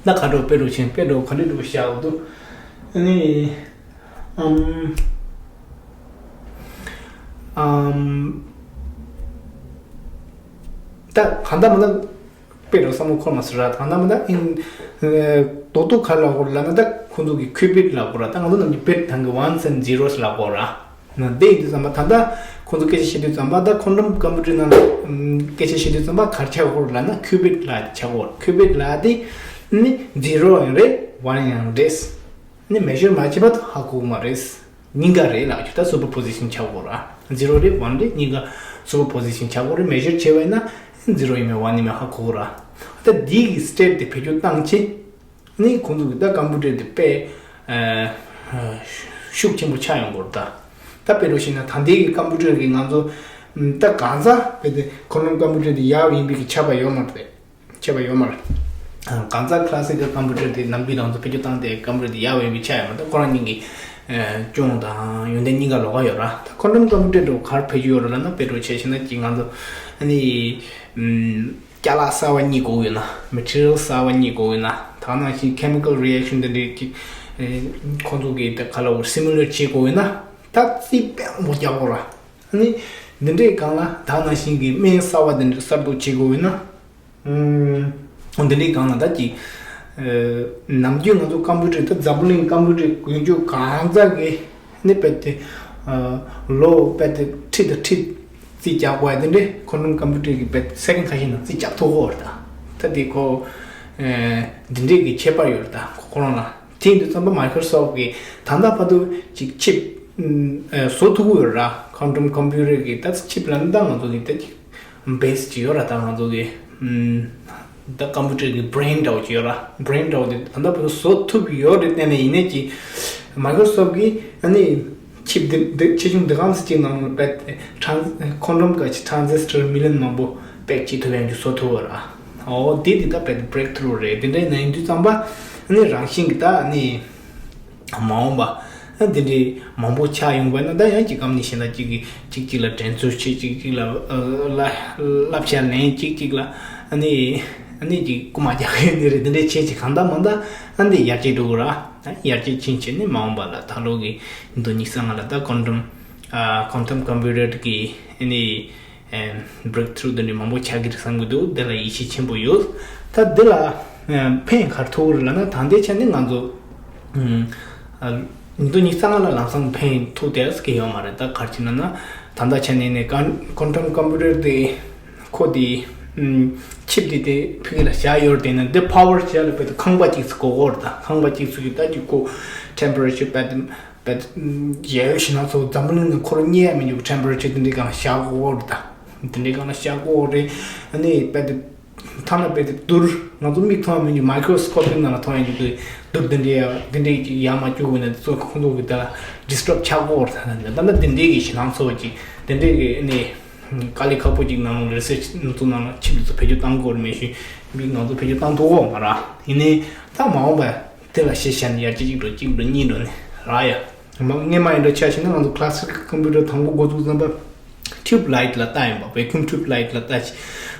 ད་ག་འགྲོ་དཔེ་འགྲོ་ཆེན་དཔེ་འགྲོ་ག་འདྲ་འགྲོ་བྱ་འོ་དུ་ནི་ཨམ་ཨམ་ད་གང་ལྟར་མ་ད། དཔེ་རུ་བསམ་བློ་འཁོར་མ་སོང་ར། ད་ན་མ་ད་ཨིན། རྡོག་རྡོག་ག་ལ་འོ་ལབ་ན་ད་ཁོང་ཚོ་གི་ཁྱུ་བིཊ་ལ་འོ་ར། ད་ང་ཚོ་ནམ་རྒྱུན་བིཊ་ཐང་གི་ཝན་སི་ཨེན་ཌི་ཛི་རོ་སི་ལ་འོ་ར། ན་དེ་ཡིན་དུས་ཙམ་པ་ད་ད་ཁོང་ཚོ་སྐད་ཆ་བཤད་དུས་ཙམ་པ་ད་ཁོན་ཊམ་ཀམ་པུ་ཊར་ནང་ལ་སྐད་ཆ་བཤད་དུས་ཙམ་པ་ག་རེ་ཆགས་འོ་ལབ་ན་ཁྱུ་བིཊ་ལ་ཆགས་འོ། ཁྱུ་བིཊ་ལ་དེ་ནི་ཛི་རོ་ཡང་རེད། ཝན་ཡང་རེད། ནི་མེ་ཞར་མ་བྱས་པ་ད་ཧ་གོ་གི་མ་རེད། གཉིས་ཀ་རེད་ལབ་རྒྱུ་ད་སུ་པར་པོ་ཟི་ཤན་ཆགས་དགོས་ར། ཛི་རོ་རེད་ཝན་རེད། གཉིས་ཀ་སུ་པར་པོ་ཟི་ཤན་ཆགས་དགོས་རེད། མེ་ཞར་བྱས་པ་ཡིན་ན་ཛི་རོ་ཡིན་མིན་ཝན་ཡིན་མིན་ཧ་གོ་གི་ར། ད་འདི་གི་སི་ཊེཊ་དེ་བེད་སྤྱོད་བཏང་བྱས་ནི་ཁོང་ཚོ་གི་ད་ཀམ་པུ་ཊར་དེ་དཔེ་ཤུགས་ཆེན་པོ་ཆགས་ཡོང་གི་རེད་ད། ད་དཔེ་རུ་བཤད་ན་ད་ལྟའི་གི་ཀམ་པུ་ཊར་གི་ང་ཚོ་ད་གང་ཟག་དཔེ་དེ་ཁོ་རང་ཀམ་པུ་ཊར་དེ་ཡག་ཡིན་པའི་གི་ཆ་པ་ཡོད་མ་རེད། བྱས་པ་ཡོད་མ་རེད། གང་ཟག་ཁ་ལ་སི་ཀལ་ཀམ་པུ་ཊར་དེ་ནམ་རྒྱུན་རང་ཚོ་བེད་སྤྱོད་བཏང་སྟེ་ཀམ་པུ་ཊར་དེ་ཡག་པའི་མི་ཆགས་ཡོད་མ་རེད། ཁོ་རང་གཉིས་ཀྱི་སྐྱོན་དང་ཡོན་ཏན་གཉིས་ཀ་ལོགས་ཀ་ཡོད་ར། ད་ཁོ་ཊམ་ཀམ་པུ་ཊར་འགྲོ་གར་བེད་སྤྱོད་ཡོད་ར་ལབ་ན་དཔེ་འགྲོ་བྱས་ཤེ་ན་ཅིག་ང་ཚོ་ཨ་ནི་ཅ་ལག་གསར་བ་གཉིས་དགོས་ཡོད་ན་མེ་ཊི་རི་ཡལ་གསར་བ་གཉིས་དགོས་ཡོད་ན་ད་ནང་བཞིན་ཁེ་མི་ཀལ་རི་ཨེག་ཤན་དེ་འདྲའི་ཅིག་ཁོང་ཚོ་གི་ད་ག་ལ་འོ་སི་མུ་ལེ་ཊི་བྱེད་དགོས་ཡོད་ན་ད་རྩིས་དཔེ་མང་པོ་རྒྱག་དགོས་ར། ཨ་ནི་འདི་འདྲའི་སྒང་ལ་ད་ནང་བཞིན་གི་སྨན་གསར་བ་དེ་འདྲ་གསར་གཏོད་བྱེད་དགོས་ཡོད་ན། འདི་འདྲའི་སྒང་ལ་ད་ཅིག་ ནམ་རྒྱུན་ང་ཚོ་ཀམ་པུ་ཊར་ད་འཛམ་བུ་གླིང་ཀམ་པུ་ཊར་གོན་རྒྱུ་གང་ཟག་གི་ནི་རྦད་དེ་ལོ་རྦད་དེ་ཁྲི་དང་ཁྲི་རྩིས་རྒྱག་དགོས་ཡ་དེ་འདྲས། ཁོ་རང་ཀམ་པུ་ཊར་གི་རྦད་དེ་སེ་ཀེན་ཌ་ཁ་ཤས་ནང་རྩིས་རྒྱག་ཐུབ་ཀྱི་ཡོད་རེད་ད། ད་དེ་ཁོ་འདི་འདྲས་གི་ཁྱད་པར་ཡོད་རེད་ད་ཁོ་ཁོ་རང་ལ། དེ་ཡིན་དུས་ཙམ་པ་མའི་ཀྲོ་སོབ་ཀྱི་ད་ལྟ་བར་དུ་ཅིག་ཆིབ་བཟོ་ཐུབ་ཀྱི་ཡོད་ར། ཁོན་ཊམ་ཀམ་པུ་ཊར་གི་ད་ཆིབ་ལ་ནི་ད་ང་ཚོ་གི་ད་ཅིག་བེ་སི་ཅིག་ཡོད་ར། ད་ང་ཚོ་གི་ད་ཀམ་པུ་ཊར་གི་བྷི་རེན་འདྲ་བོ་ཅིག་ཡོད་ར། བྷི་རེན་འདྲ་བོ་དེ་ད་ལྟ་བར་དུ་བཟོ་ཐུབ་ཡོད་རེད། བལྟས་ནས་ཡིན་ནས་ཀྱི་མའི་ཀྲོ་སོབ་ཀྱི་ཨ་ནི་ཆིབ་འདི་འདི་ཆེ་ཆུང་འདི་གམ་ཟེར་ཅིག་ནང་ལ་རྦད་དེ་ཊན་ཁོན་ཊམ་ག་ཅིག་ཊན་ཟིས་ཊར་མི་ལི་ཡོན་མང་པོ་པེག་བྱེད་ཐུབ་ཡ་ཅིག་བཟོ་ཐུབ་ཡོད་ར། ཨོ་དེ་དེ་ད་རྦད་དེ་བྷི་རེག་ཐུ་རུ་རེད། དེ་འདྲ་ཡིན་ན་ཡིན་དུས་ཙམ་པ་ཨ་ནི་རང་བཞིན་གྱི་ད་ཨ་ནི། མ་འོངས་པ། ཨ་འདི་འདྲའི་མང་པོ་ཆགས་ཡོང་བ་ན་ད་ཡང་གཅིག་གམ་ནས་གཞན་དག་གཅིག་གིས་གཅིག་གཅིག་ལ་དྲན་གསོ་བྱེད། གཅིག་གཅིག་ལ་ཨ་བསླབ་བྱ་ལེན། གཅིག་གཅིག་ལ་ཨ་ནི་ཨ་ནི་གཅིག་རྐུ་མ་རྒྱག་མཁན་འདི་རེད། འདི་འདྲའི་བྱེད་ཅིག་གང་ལྟར་མང་ལྟར་ཨ་འདི་ཡར་རྒྱས་འགྲོ་དགོས་ར། ཡར་རྒྱས་ཕྱིན་བྱས་ནས་མ་འོངས་པ་ལ་ད་ལོ་གི་ཉིས་སྟོང་ཉི་ཤུ་རྩ་ལྔ་ལ་ད་ཀོན་ཊམ་ཨ་ཀོན་ཊམ་ཀམ་པུ་ཊར་གི་ཨ་ནི། བྷི་རེག་ཐུ་རུ་འདི་འདྲའི་མང་པོ་ཆགས་ཀྱི་རེད་བསམ་གྱི་འདུག་འདི་ལ་ཡིད་ཆེས་ཆེན་པོ་ཡོད། ད་འདི་ལ་ཕན་ག་རེ་ཐོགས་ཀྱི་རེད་ལབ་ན། ད་ལྟའི་ཆ་ནས་ང་ཚོ་ཉིས་སྟོང་ཉི་ཤུ་རྩ་ལྔ་ལ་ལམ་སང་ཕན་ཐོགས་བསྡད་ཀྱི་ཡོད་མ་རེད། ད་ག་རེ་བྱས་ན་ན་ད་ལྟ་ཆ་ནས་ནས་ཀོན་ཀོན་ཊམ་ཀམ་པུ་ཊར་དེ་ཁོ་དེ་ཆིབ་དེ་དེ་ཕ་གི་ལ་བཞག་ཡོད་རེད། དེ་ན་འདི་པ་ཝར་བྱས་ལ་བས་ཏེ་ཁང་པ་གཅིག་ཚོ་དགོས་ཀྱི་རེད། ད་ཁང་པ་གཅིག་ཚོ་གི་ད་ཀྱི་ཁོ་ཊེམ་པ་རེ་ཅར་བས་ཏེ། བས་ཡལ་ཡོད་ཞེ་ན་ཚོ་འཛམ་བུ་གླིང་ནས་འཁོར་རྙེད་ཡ་མི་འདུག་ཊེམ་པ་རེ་ཅར་དེ་འདྲའི་སྒང་ལ་བཞག་དགོས་རེད་ད། དེ་འདྲའི་སྒང་ལ་བཞག་དགོས་རེད། ཨ་ནི་རྦད་དེ་ཐ་ན་རྦད་དེ་བསྡུར་ང་ཚོ་མིག་མཐོང་བ་མི་འདུག་མའི་ཀྲོ་སི་ཀོབ་ནང་ལ་མཐོང་ཡ་འདུག་གི་བསྡུར་དེ་འདྲའི་ཡ་དེ་འདྲའི་ཅིག་ཡར་མར་རྒྱུག་དགོས་ན་དེ་ཚོ་ཁོང་ཚོ་གི་དེ་ལ་ཌི་སི་ཊརབ་ཆགས་དགོས་རེད་ད། ད་ལྟ་དེ་འདྲའི་གི་ཞེ་ན་ཚོ་ཅིག་དེ་འདྲའི་གི་ཨ་ནི་དཀའ་ལས་ཁག་པོ་ཅིག་ནང་རི་སར་ཆི་ནང་ཚོ་ནང་ལ་ཆིབས་དེ་ཚོ་བེད་སྤྱོད་བཏང་དགོས་རེད། མེད་ཤི་མིག་ང་ཚོ་བེད་སྤྱོད་བཏང་ཐུབ་ཀྱི་མ་རེད། ཡིན་ནའི་ད་མ་འོངས་པ། དེ་ལ་གཞི་བཞག་ནས་ཡར་རྒྱས་གཅིག་འགྲོ་གཅིག་འགྲོ་གཉིས་འགྲོ་ནས་རག་ཡ། མ་སྔས་མ་ཡིན་འགྲོ་ཆ་བཞག་ན་ང་ཚོ་ཀ་ལ་སི་ཀི་ཀམ་པུ་ཊར་དང་པོ་འགོ་བཙུགས་ཙམ་པ་ཊིའུབ་ལའིཊ་ལ་ལྟ་ཡིན་པ། བེ་ཁུམ་ཊིའུབ་ལའིཊ་ལ་ལྟ་ཅི།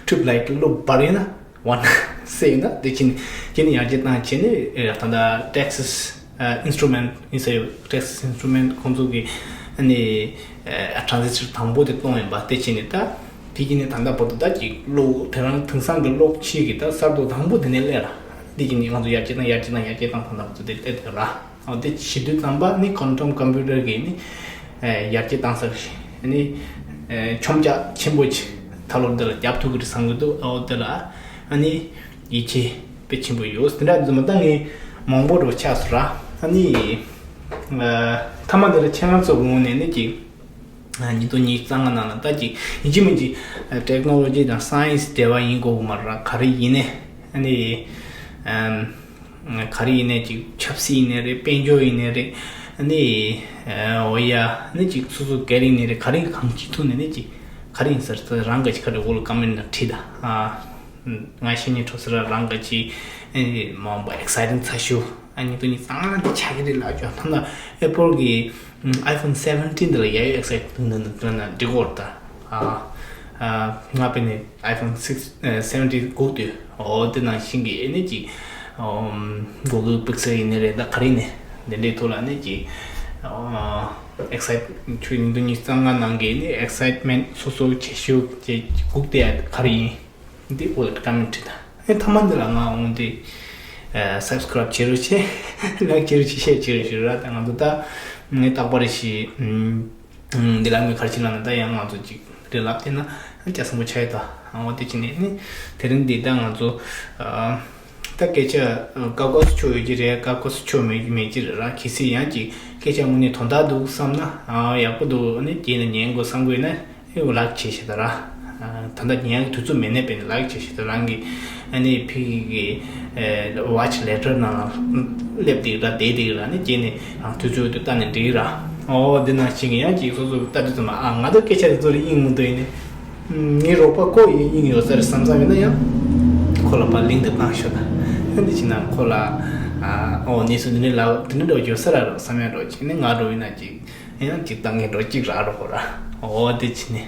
ཊིའུབ་ལའིཊ་ལ་གློག་འབར་ཡོད་ན་ཝན་སེ་ཡོད་ན་དེ་ཕྱིན་ནས་ཡར་རྒྱས་བཏང་བྱས་ནས་ད་ལྟ་ཊེག་སཱས་ཨིན་སི་ཊུ་མེན་ཊི་ཡིན་ས་ཡོད། ཊེག་སཱས་ཨིན་སི་ཊུ་མེན་ཊི་ཁོང་ཚོ་གི་ཨ་ནི་ཊྲན་ཟིས་ཊར་དང་པོ་དེ་གཏོང་ཡིན་པ། དེ་ཕྱིན་ནས་ད་དེ་ཕྱིན་ནས་ད་ལྟ་བར་དུ་ད་ཅིག་གློག་དེ་རང་དེང་སང་གི་གློག་ཆས་ཀྱི་ད་གསར་གཏོད་དང་པོ་དེ་ནས་སླེབས་ལ། དེ་ཕྱིན་ནས་ང་ཚོ་ཡར་རྒྱས་བཏང་ཡར་རྒྱས་བཏང་ཡར་རྒྱས་བཏང་ད་ལྟ་བར་དུ་དེ་སླེབས་ཡོད་ར། འོ་དེ་བྱེད་དུས་ཙམ་པ་ནི་ཀོན་ཊམ་ཀམ་པུ་ཊར་གི་ནི་ཡར་རྒྱས་བཏང་ས་གི་ནི་མཆོང་རྒྱ་ཆེན་པོ་ཅིག་ད་ལོ་འདི་ལ་རྒྱབ་ཐུབ་ཀྱི་རེད་བསམ་གྱི་འདུག་འོ་དེ་ལ་ཨ་ནི་ཡིད་ཆེས་དཔེ་ཆེན་པོ་ཡོད། དེ་འདྲ་འཛོམས་ད་ངས་མང་པོ་རུ་ཆགས་སོང་ར། ཨ་ནི་མཐའ་མ་འདི་ལ་ཁྱེད་རང་ཚོ་ངོས་ནས་ནི་ཅིག་ཉིས་སྟོང་ཉི་ཤུ་རྩ་ལྔ་ནང་ལ་ད་ཅིག་ཡིན་གཅིག་མིན་གཅིག་ཊེག་ནོ་ལོ་ཇི་དང་སའེན་སི་འབྲེལ་བ་ཡིན་དགོས་ཀྱི་མ་རེད་ར། ག་རེ་ཡིན་ནའི་ཨ་ནི། ག་རེ་ཡིན་ནའི་ཅིག་ཆབ་སྲིད་ཡིན་ནའི་རེད། དཔལ་འབྱོར་ཡིན་ནའི་རེད། ཨ་ནི་འོ་ཡ་ཨ་ནི་ཅིག་སོ་སོ་སྒེར་ཡིན་ནའི་རེད། ག་རེ་གང་ཅིག་ཐུག་ནས་ནི་ཅིག་ག་རེ་ཡིན་ཟེར་ད་རང་ག་ཅིག་ག་རེ་འོག་ལ་ཀོ་མེན་ཊི་ནང་བྲིས་ད། ང་བཤད་སྙིང་བྲོ་ཟེར་ར་རང་ག་ཅིག་ཨ་ནི་མ་འོངས་པ་ཨེག་སའི་ཊིང་ཚ་ཤོས་ཨ་ནི་ཉིས་སྟོང་ཉི་ཤུ་རྩ་ལྔ་འདི་ཆགས་ཀྱི་རེད་ལབ་ཅོ། ཐ་ན་ཨེ་པལ་གི་ཨའི་ཕོན་སེ་བེན་ཊིན་འདི་ལ་ཡ་ཡོད་ཨེག་སའི་ཊིང་འདི་འདི་འདི་ན་འགྲིག་གོ་རེད་ད། ང་དཔེར་ན་ཨའི་ཕོན་སིགས་སེ་བེན་ཊིན་དགོས་དུས་འོ་དེ་ནང་བཞིན་གྱི་ཨེ་ནི་ཅིག་གུ་གལ་པིག་སེལ་ཡིན་ནའི་རེད། ད་ག་རེ་ནས་འདི་འདྲའི་ཐོག་ལ་ནི་ཅིག་ཨེག་སའི་ཊིང་ཆུ་ཉིས་སྟོང་ཉི་ཤུ་རྩ་ལྔ་ནང་གི་ནི་ཨེག་སའི་ཊི་མེན་ཊི་སོ་སོ་ཆེ་ཤོས་ཀྱི་སྒུག་བསྡད་ཡ་ག་རེ་ཡིན། འདི་འོ་ཀོ་མེན་ཊི་བྲིས་ད། ཨེ་མཐའ་མ་འདི་ལ་ང་འོང་དེ་སབ་སི་ཀ་རའིབ་བྱེད་རོགས་བྱེད། ལའིཀ་བྱེད་རོགས་བྱེད། ཤེར་བྱེད་རོགས་བྱེད་ར། ད་ང་ཚོ་ད་ངས་རྟག་པར་ཞིག་འདི་ལ་ངས་ག་རེ་བྱེད་ལབ་ན་ད་ཡང་ང་ཚོ་ཅིག་རེ་ལབ་བལྟས་ན་ཨ་ཅག་བཟང་པོ་ཆགས་ཡོད་ད། འོ་དེ་བྱས་ནས་ནི་དེ་རིང་འདི་ད་ང་ཚོ་ད་སྐད་ཆ་ཀ་ཀོ་སི་ཆོ་ཡོད་ཀྱི་རེད། ཀ་ཀོ་སི་ཆོ་མེད་མེད་ཀྱི་རེད་ར། གལ་སྲིད་ཡང་ཅིག་སྐད་ཆ་དངོས་གནས་དོན་དག་འདུག་བསམ་ན་ཡག་པོ་འདུག་ནི་རྗེས་ནས་ཉན་དགོས་བསམ་དགོས་ན། ཨེ་ལའིཀ་བྱེད་ཤེས་ད་ར། ད་ལྟ་ཉན་ཡག་དུས་ཚོད་མེད་ནའི་དཔེར་ན་ལའིཀ་བྱེད་ཤེས་ད། རང་གི་ཨ་ནི་ཕི་གི་ཝ་ཆི་ལེ་ཊར་ནང་ལ་སླེབས་འདུག་ར། བསྡད་འདུག་ར། ནི་རྗེས་ནས་རང་དུས་ཚོད་དུ་ལྟ་ནས་འགྲིག་ར། ཨོ་འདི་ནང་བཞིན་གྱི་ཡང་ཅིག་སོ་སོ་ལྟ་དུས་ཙམ་པ་ཨ་ང་ཚོ་སྐད་ཆ་དེ་ཚོ་ལ་དབྱིངས་མི་འདུག་ཡིན་ནི། ངའི་རོགས་པ་ཁོ་ཡིན་དབྱིངས་ཡོད་ས་རེད་བསམ་བསམ་ཡོད་ན་ཡང་ཁོ་ལ་ཕར་ལིང་ཏེ་བཏང་ཤོག་ད། ཨ་འདི་བྱས་ན་ཁོ་ལ་ཨོ་གནས་ཚུལ་འདི་འདྲ་ལ་འདི་འདྲ་འགྲོ་རྒྱུ་ས་ར་རོགས་བསམ་ཡ་འགྲོ་བྱས་ནི་ང་འགྲོ་ཡིན་ན་ཅིག་ཡང་ཅིག་བཏང་མཁན་འགྲོ་གཅིག་རག་རོགས་ཁོ་ར། འོ་དེ་བྱས་ནས་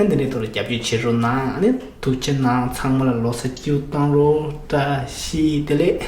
ཨ་འདི་འདྲའི་ཐོག་ལ་རྒྱབ་སྐྱོར་བྱེད་རོགས་གནང་། ཨ་ནི་ཐུགས་རྗེ་གནང་། ཚང་མ་ལ་ལོ་གསར་སྐྱིད་པོ་གཏོང་རོགས། བཀྲ་ཤིས་བདེ་ལེགས།